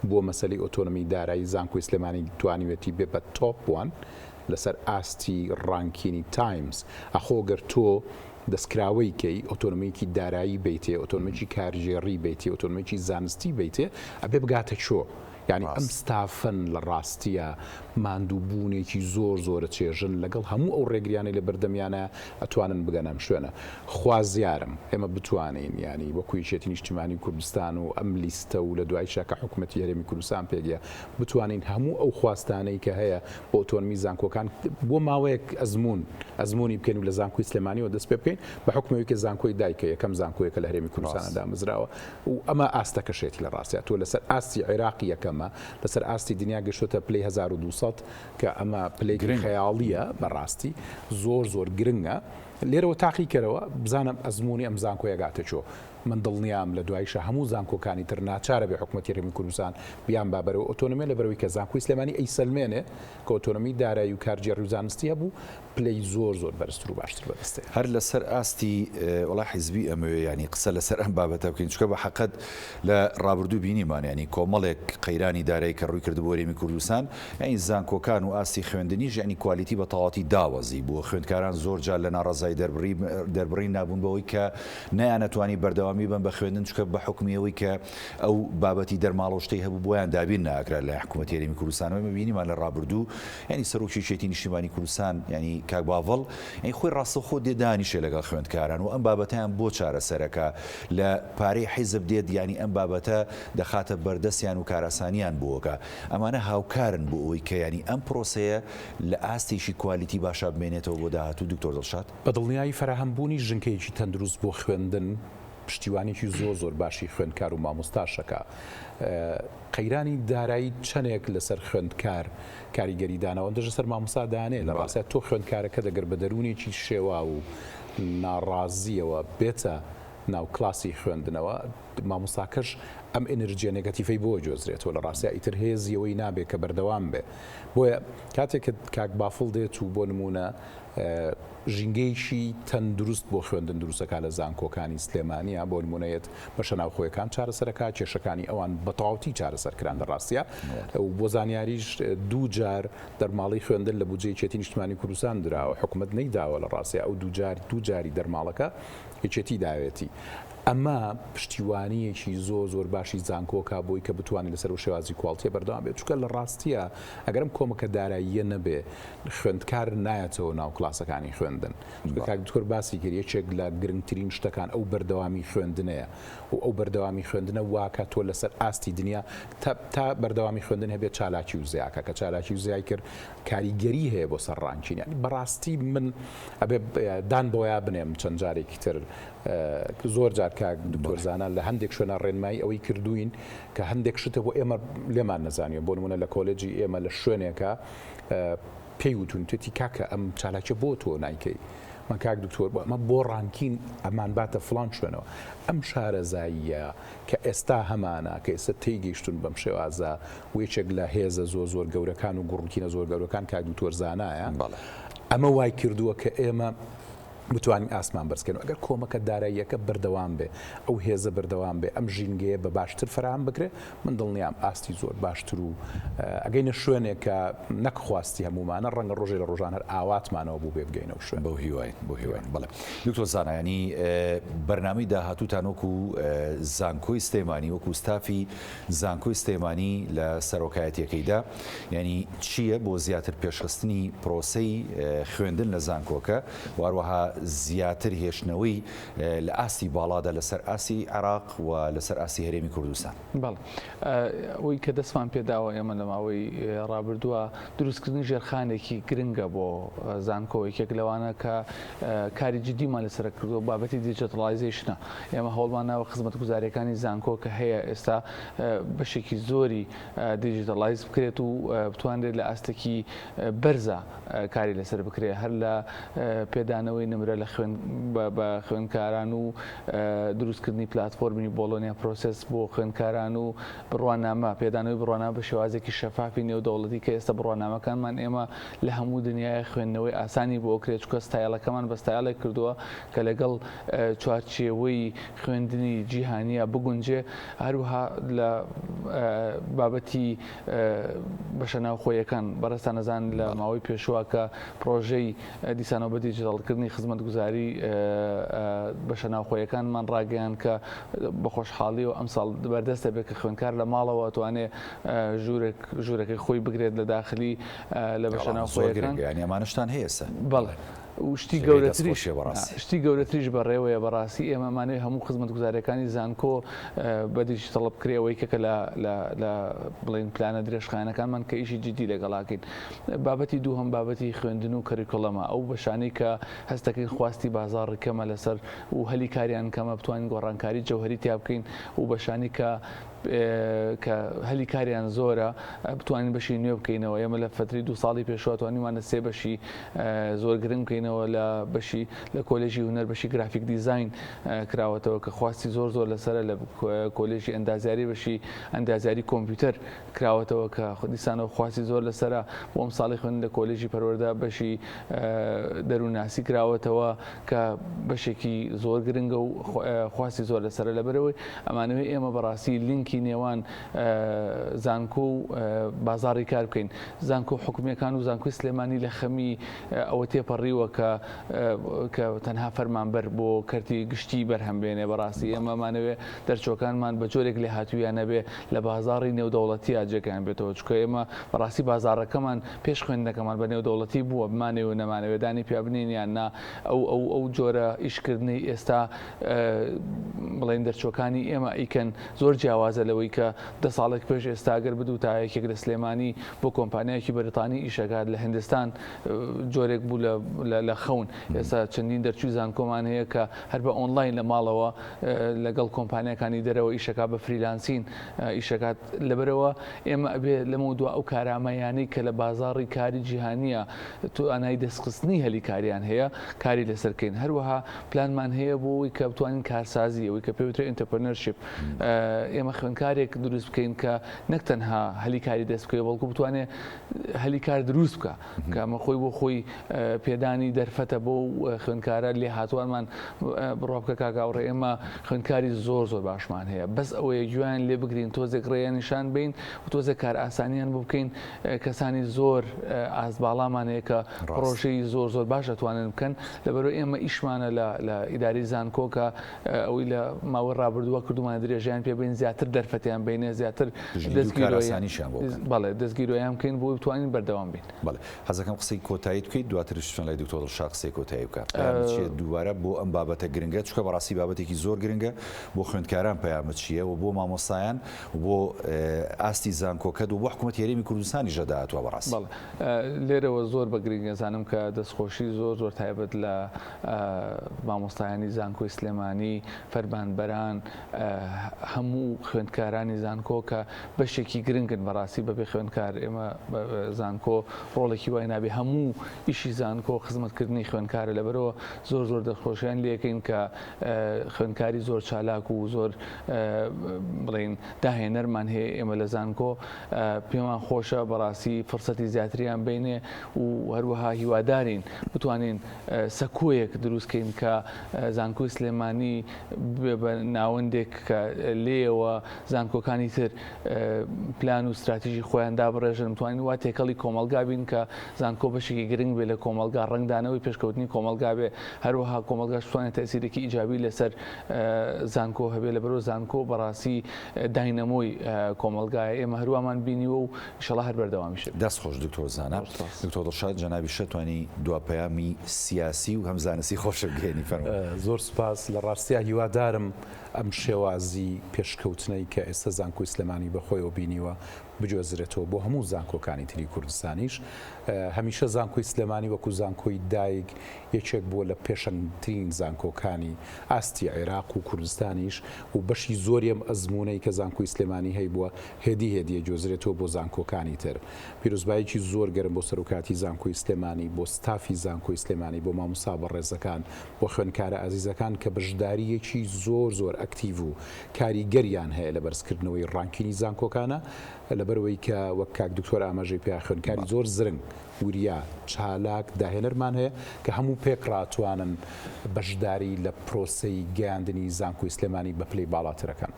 بۆ مەسەلەی ئۆتۆنۆمی دارایی زانکۆی سلێمانی توانیوێتی بێ بە top one لەسەر ئاستی ranking ی تایمز ئەخۆ گەر تۆ دەستکراوەی کەی، ئۆتۆنۆمییەکی دارایی بەیتێ، ئۆتۆنۆمییەکی کارگێڕی بەیتێ، ئۆتۆنۆمییەکی زانستی بەیتێ، ئەبێ بگاتە کوێ؟ یانی ئەم ستافەن لە ڕاستییا ماندووبوونێکی زۆر زۆرە چێژن، لەگەڵ هەموو ئەو ڕێگریانەی لە بەردەمیانە ئەتوانن بگەنە ئەم شوێنە. خوازیارم ئێمە بتوانین یانی وەکوو یەکێتی نیشتیمانی کوردستان و ئەم لیستە و لە دوایشا کە حکوومەتی هەرێمی کوردستان پێک یە بتوانین هەموو ئەو خواستانەی کە هەیە بۆ ئۆتۆنمی زانکۆکان بۆ ماوەیەک ئەزموون ئەزموونی بکەین و لە زانکۆی سلێمانیەوە دەست پێ بکەین بە حوکمی ئەوەی کە زانکۆی دایکە یەکەم زانکۆیە کە لە هەرێمی کوردستانە دامەزراوە و ئەمە ئاستەکەشێتی لە ڕاستیا تۆ لەسەر ئاستی عێراق یەکەمە لەسەر ئاستی دنیا گەشتۆتە پلەی 1200 کە ئەمە پلەیەکی خەیاڵیە بەڕاستی زۆر زۆر گرنگە لێرەوە تاقیکەرەوە بزانم ئەزموونی ئەم زانکۆیە گاتە کوێ من دڵنیام لە دوایشا هەموو زانکۆکانی تر ناچارە بێ حکومەتی هەرێمی کوردستان بیانبا بەرەو ئۆتۆنۆمیە لەبەرئەوەی کە زانکۆی سلێمانی ئەیسەلمێنێ کە ئۆتۆنۆمی دارایی و کارگێڕی و زانستی هەبوو پلەی زۆر زۆر بەرزتر و باشتر بەدەست هێنا. هەر لەسەر ئاستی وەڵا حیزبی ئەمەوێ یانی قسە لەسەر ئەم بابەتە بکەین چونکە بە حەقەت لە ڕابردوو بینیمان یانی کۆمەڵێک قەیرانی دارایی کە ڕووی کردبوو هەرێمی کوردستان یانی زانکۆکان و ئاستی خوێندنیش یانی quality بە تەواوەتی داوەزی بوو خوێندکاران زۆر جار لە ناڕەزایی دەربڕی دەربڕین نابوون بەوەی کە نەیانەتوانی بەردەوامی بەن بە خوێندن چونکە بە حوکمی ئەوەی کە ئەو بابەتی دەرماڵە و شتەی هەبوو بۆیان دابین ناکرا لە حکوومەتی هەرێمی کوردستانەوە ئێمە بینیمان لە ڕابردوو یانی سەرۆکی یەکێتی نیشتیمانی کوردستان یانی کاک باڤڵ یانی خۆی ڕاستەوخۆ دێ دانیشێ لەگەڵ خوێندکاران و ئەم بابەتەیان بۆ چارەسەرەکە لە پارەی حیزب دێت یانی ئەم بابەتە دەخاتە بەردەستیان و کاراسانیان بۆکە ئەمانە هاوکارن بۆ ئەوەی کە یانی ئەم پرۆسەیە لە ئاستێکی quality باشا بمێنێتەوە بۆ داهاتوو دکتۆر دڵشاد. بە دڵنیایی فەراهەم بوونی ژینگەیەکی تەندروست بۆ خوێندن پشتیوانیی زۆر زۆر باشی خوێندکار و مامۆستاشەکە. قەیرانی دارایی چەنێک لەسەر خوێندکار کاریگەری داناوە ئەوەندەش لەسەر مامۆستا دانێ. لە ڕاستیا تۆ خوێندکارەکەت ئەگەر بە دەروونێکی شێواو و ناڕازییەوە بێتە ناو کلاسی خوێندنەوە مامۆستاکەش ئەم ئێنرجیە negative ەی بۆ ئەگوێزرێتەوە لە ڕاستیا ئیتر هێزی ئەوەی نابێ کە بەردەوام بێ. بۆیە کاتێک کە کاک بافڵ دێت و بۆ نموونە ژینگەیەکی تەندروست بۆ خوێندن دروستەکا لە زانکۆکانی سلێمانیە، بۆ نموونە یەت بەشە ناوخۆیەکان چارەسەرەکا، کێشەکانی ئەوان بەتەواوتی چارەسەر کران لە ڕاستیا و بۆ زانیاریش دوو جار دەرماڵەی خوێندن لە بودجەی یەکێتی نیشتمانی کوردستان دراوە، حکومەت نەیداوە لە ڕاستیا ئەو دوو جار دوو جاری دەرماڵەکە یەکێتی داوێتی. ئەمە پشتیوانییەکی زۆر زۆر باشی زانکۆکە بۆی کە بتوانێت لەسەر ئەو شێوازی quality ە بەردەوام بێت، چونکە لە ڕاستیا ئەگەر ئەم کۆمەکە داراییە نەبێ خوێندکار نایەتەوە ناو کلاسەکانی خوێندن، چونکە کاک دکتۆر باسی کرد یەکێک لە گرنگترین شتەکان ئەو بەردەوامی خوێندنەیە و ئەو بەردەوامی خوێندنە واکە تۆ لەسەر ئاستی دنیا تا تا بەردەوامی خوێندن هەبێت چالاکی و زیاکە کە چالاکی و زیای کرد کاریگەری هەیە بۆ سەر ranking یانی بەڕاستی من ئەبێ دان بەوەیا بنێم چەند جارێکی تر زۆر جار کاک دکتۆر زانا لە هەندێک شوێنە ڕێنمایی ئەوەی کردوین کە هەندێک شتە بۆ ئێمە لێمان نەزانیوە بۆ نمونە لە کۆلێجی ئێمە لە شوێنێکە پێی وتون توێتی کاکە ئەم چالاکیە بۆ تۆ نایکەی من کاک دکتۆر بۆ ئەمە بۆ ranking ئەمان باتە فلان شوێنەوە ئەم شارەزاییە کە ئێستا هەمانە کە ئێستا تێیگەیشتون بەم شێوازە و یەکێک لە هێزە زۆر زۆر گەورەکان و گوڕوتینە زۆر گەورەکان کاک دکتۆر زانایە ئەمە وای کردووە کە ئێمە. بتوانین ئاستمان بەرز کەین و ئەگەر کۆمەکە داراییەکە بەردەوام بێ، ئەو هێزە بەردەوام بێ، ئەم ژینگەیە بە باشتر فەراهەم بکرێ، من دڵنیام ئاستی زۆر باشتر و ئەگەینە شوێنێک کە نەک خواستی هەموومانە، ڕەنگە ڕۆژێ لە ڕۆژان هەر ئاواتمانەوە بووبێ بگەینە ئەو شوێنە. بەو هیواین، بەو هیواین. بەڵێ دکتۆر زانا یانی بەرنامەی داهاتووتان وەکو زانکۆی سلێمانی، وەکو ستافی زانکۆی سلێمانی لە سەرۆکایەتیەکەیدا یانی چییە بۆ زیاتر پێشخستنی پرۆسەی خوێندن لە زانکۆکە و هەروەها زیاتر هێشتنەوەی لە ئاستی باڵادا لەسەر ئاستی عێراق و لەسەر ئاستی هەرێمی کوردستان؟ بەڵێ ئەوەی کە دەستمان پێداوە ئێمە لە ماوەی ڕابردووە دروستکردنی ژێرخانێکی گرنگە بۆ زانکۆ یەکێک لەوانە کە کاری جدیمان لەسەر کردووە بابەتی digitalization ە ئێمە هەوڵمان ناوە خزمەتگوزاریەکانی زانکۆ کە هەیە ئێستا بەشێکی زۆری digitalize بکرێت و بتوانرێت لە ئاستێکی بەرزا کاری لەسەر بکرێت هەر لە پێدانەوەی نمرە لە خوێن بە خوێندکاران و دروستکردنی پلاتفۆرمی Bologna Process بۆ خوێندکاران و بڕوانامە پێدانەوەی بڕوانامە بە شێوازێکی شەفافی نێودەوڵەتی کە ئێستا بڕوانامەکانمان ئێمە لە هەموو دنیای خوێندنەوەی ئاسانی بۆ کرێت چونکە ستایلەکەمان بە ستایلێک کردووە کە لەگەڵ چوارچێوەی خوێندنی جیهانیە بگونجێ هەروەها لە بابەتی بەشە ناوخۆیەکان بەڕێزتان ئەزان لە ماوەی پێشووە کە پرۆژەی دیسانەوە بە دیجیتاڵکردنی خزمەتگوزاری بەشە ناوخۆیەکانمان ڕاگەیان کە بە خۆشحاڵیەوە ئەمساڵ بەردەستە بێت کە خوێندکار لە ماڵەوە توانێ ژوورێک ژوورەکەی خۆی بگرێت لە داخلی لە بەشە ناوخۆیەکان. یانی ئەمانەشتان هەیە ئێستا؟ بەڵێ. و شتی گەورەتریش شتی گەورەتریش بەڕێوەیە بەڕاستی ئێمە ئەمانەوێ هەموو خزمەتگوزاریەکانی زانکۆ بە دیجیتەڵ بکرێ ئەوەی کە لە لە بڵێن پلانە درێژخایەنەکانمان کە ئیشی جدی لەگەڵاکەین بابەتی دووهەم بابەتی خوێندن و curriculum ە ئەو بەشانەی کە هەستەکەین خواستی بازاڕی کەمە لەسەر و هەلی کاریان کەمە بتوانین گۆڕانکاری جەوهەری تیا بکەین و بەشانی کە کە هەلی کاریان زۆرە بتوانین بەشی نوێ بکەینەوە ئێمە لە فەتری دوو ساڵی پێشوە توانیمانە سێ بەشی زۆر گرنگ بکەینەوە لە بەشی لە کۆلێژی هونەر بەشی graphic design کراوەتەوە کە خواستی زۆر زۆر لەسەرە لە کۆلێژی ئەندازیاری بەشی ئەندازیاری کۆمپیوتەر کراوەتەوە کە دیسانەوە خواستی زۆر لەسەرە بۆ ئەم ساڵی خوێندن لە کۆلێژی پەروەردە بەشی دەروونناسی کراوەتەوە کە بەشێکی زۆر گرنگە و خواستی زۆر لەسەرە لەبەرئەوەی ئەمانەوەی ئێمە بەڕاستی لینکی نێوان زانکۆ و بازاڕی کار بکەین زانکۆ حکومیەکان و زانکۆی سلێمانی لە خەمی ئەوە تێپەڕیوە کە کە تەنها فەرمانبەر بۆ کەرتی گشتی بەرهەم بێنێ بەڕاستی ئێمەمانەوێ دەرچوەکانمان بە جۆرێک لێهاتوویان نەبێ لە بازاڕی نێودەوڵەتیا جێگەیان بێتەوە چونکە ئێمە بەڕاستی بازاڕەکەمان پێش خوێندنەکەمان بە نێودەوڵەتی بووە بمانەوێ و نەمانەوێ دانی پیا بنێین یان نا ئەو ئەو ئەو جۆرە ئیشکردنەی ئێستا بڵێن دەرچوەکانی ئێمە ئەیکەن زۆر جیاوازە لەوەی کە دە ساڵێک پێش ئێستا گەر بدوتا یەکێک لە سلێمانی بۆ کۆمپانیایەکی بەریتانی ئیشەکات لە هندستان جۆرێک بوو لە خەون ئێستا چەندین دەرچووی زانکۆمان هەیە کە هەر بە ئۆنلاین لە ماڵەوە لەگەڵ کۆمپانیاکانی دەرەوە ئیشەکات بە freelancing ئیشەکات لەبەرەوە ئێمە ئەبێ لەمە دوا ئەو کارامەیانەی کە لە بازاڕی کاری جیهانیە توانای دەستخستنی هەلی کاریان هەیە کاری لەسەر کەین هەروەها پلانمان هەیە بۆ ئەوەی کە بتوانین کارسازی ئەوەی کە پێوترێ entrepreneurship ئێمە خوێندکارێک دروست بکەین کە نەک تەنها هەلی کاری دەست بکەوێت بەڵکو بتوانێت هەلی کار دروست بکە کە ئەمە خۆی بۆ خۆی پێدانی دەرفەتە بۆ خوێندکارە لێهاتوانمان بڕوا بکە کاک هاوڕێ ئێمە خوێندکاری زۆر زۆر باشمان هەیە بەس ئەوەیە گوێیان لێ بگرین تۆزێک ڕێیان نیشان بین و تۆزێک کار ئاسانیان بۆ بکەین کەسانی زۆر ئاست باڵامان هەیە کە پڕۆژەی زۆر زۆر باش ئەتوانن بکەن لەبەرئەوەی ئێمە ئیشمانە لە لە ئیداری زانکۆ کە ئەوەی لە ماوەی ڕابردووە کردومانە درێژیان پێ بین زیاتر دەرفەتیان بینێ زیاتر دەستگیرۆیانیشیان بۆ بکەن بەڵێ دەستگیرۆیان بکەین بۆ بتوانین بەردەوام بین. بەڵێ حەزەکەم قسەی کۆتاییت بکەیت دواترش چۆن لای دکتۆر دڵشاد قسەی کۆتایی بکات پەیامت چیە دووبارە بۆ ئەم بابەتە گرنگە چونکە بەڕاستی بابەتێکی زۆر گرنگە بۆ خوێندکاران پەیامت چیە و بۆ مامۆستایان و بۆ ئاستی زانکۆکەت و بۆ حکوومەتی هەرێمی کوردستانیش لە داهاتووە بەڕاستی. بەڵێ لێرەوە زۆر بە گرنگ ئەزانم کە دەستخۆشی زۆر زۆر تایبەت لە مامۆستایانی زانکۆی سلێمانی، فەرمانبەران، هەموو خوێندکاران. خوێندکارانی زانکۆ کە بەشێکی گرنگن بەڕاستی بەبێ خوێندکار ئێمە زانکۆ ڕۆڵێکی وای نابێ هەموو ئیشی زانکۆ خزمەتکردنی خوێندکارە لەبەرەوە زۆر زۆر دەستخۆشیان لێکەین کە خوێندکاری زۆر چالاک و زۆر بڵین داهێنەرمان هەیە ئێمە لە زانکۆ پێمان خۆشە بەڕاستی فرسەتی زیاتریان بینێ و هەروەها هیوادارین بتوانین سەکۆیەک دروستکەین کە زانکۆی سلێمانی ببێ بە ناوەندێک کە لێیەوە زانکۆکانی تر پلان و ستراتیژی خۆیان دابڕێژن، بتوانین وا تێکەڵی کۆمەڵگا بین کە زانکۆ بەشێکی گرنگ بێ لە کۆمەڵگا، ڕەنگدانەوەی پێشکەوتنی کۆمەڵگا بێ، هەروەها کۆمەڵگاش بتوانێت تەئسیرێکی ئیجابی لەسەر زانکۆ هەبێ، لەبەرئەوە زانکۆ بەڕاستی داینەمۆی کۆمەڵگایە، ئێمە هەروامان بینیوە و ئیشەڵا هەر بەردەوامیش ئەبێ. دەست خۆش دکتۆر زانا. دکتۆر دڵشاد جەنابیشت توانی دوا پەیامی سیاسی و هەم زانستی خۆشت بگەیەنی فەرموو. زۆر سوپاس، لە ڕاستیا هیوادارم ئەم شێوازی پێشکەوتنەی کە ئێستا زانکۆی سلێمانی بەخۆیەوە بینیوە بگوێزرێتەوە بۆ هەموو زانکۆکانی تری کوردستانیش. هەمیشە زانکۆی سلێمانی وەکو زانکۆی دایک یەکێک بووە لە پێشەنگترین زانکۆکانی ئاستی عێراق و کوردستانیش و بەشی زۆری ئەم ئەزموونەی کە زانکۆی سلێمانی هەیبووە هێدی هێدی ئەگوێزرێتەوە بۆ زانکۆکانی تر. پیرۆزباییەکی زۆر گەرم بۆ سەرۆکایەتی زانکۆی سلێمانی، بۆ ستافی زانکۆی سلێمانی، بۆ مامۆستا بەڕێزەکان، بۆ خوێندکارە ئازیزەکان کە بەشدارییەکی زۆر زۆر ئەکتیڤ و کاریگەریان هەیە لە بەرزکردنەوەی ranking ی زانکۆکانا، لەبەرئەوەی کە وەک کاک دکتۆر ئاماژەی پێیا خوێندکاری زۆر زرنگ، وریا، چالاک، داهێنەرمان هەیە کە هەموو پێکڕا توانن بەشداری لە پرۆسەی گەیاندنی زانکۆی سلێمانی بە پلەی باڵاترەکەن.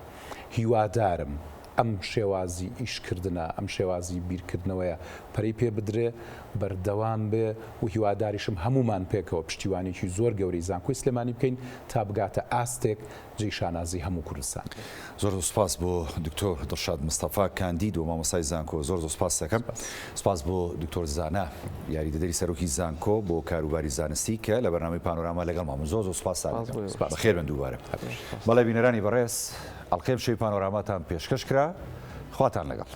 هیوادارم ئەم شێوازی ئیشکردنە، ئەم شێوازی بیرکردنەوەیە پەرەی پێ بدرێ، بەردەوام بێ و هیواداریشم هەموومان پێکەوە پشتیوانیی زۆر گەورەی زانکۆی سلێمانی بکەین تا بگاتە ئاستێک جێی شانازی هەموو کوردستان بێ. زۆر زۆر سوپاس بۆ دکتۆر دڵشاد مستەفا کاندید و مامۆستای زانکۆ زۆر زۆر سوپاست دەکەم. سوپاس بۆ دکتۆر زانا یاریدەدەری سەرۆکی زانکۆ بۆ کاروباری زانستی کە لە بەرنامەی پانۆراما لەگەڵمان بوون. زۆر زۆر سوپاستان دەکەم. بەخێربێن دووبارە. بەڵێ بینەرانی بەڕێز ئەڵقەی ئەمشەوی پانۆراماتان پێشکەش کرا. خواتان لەگەڵ.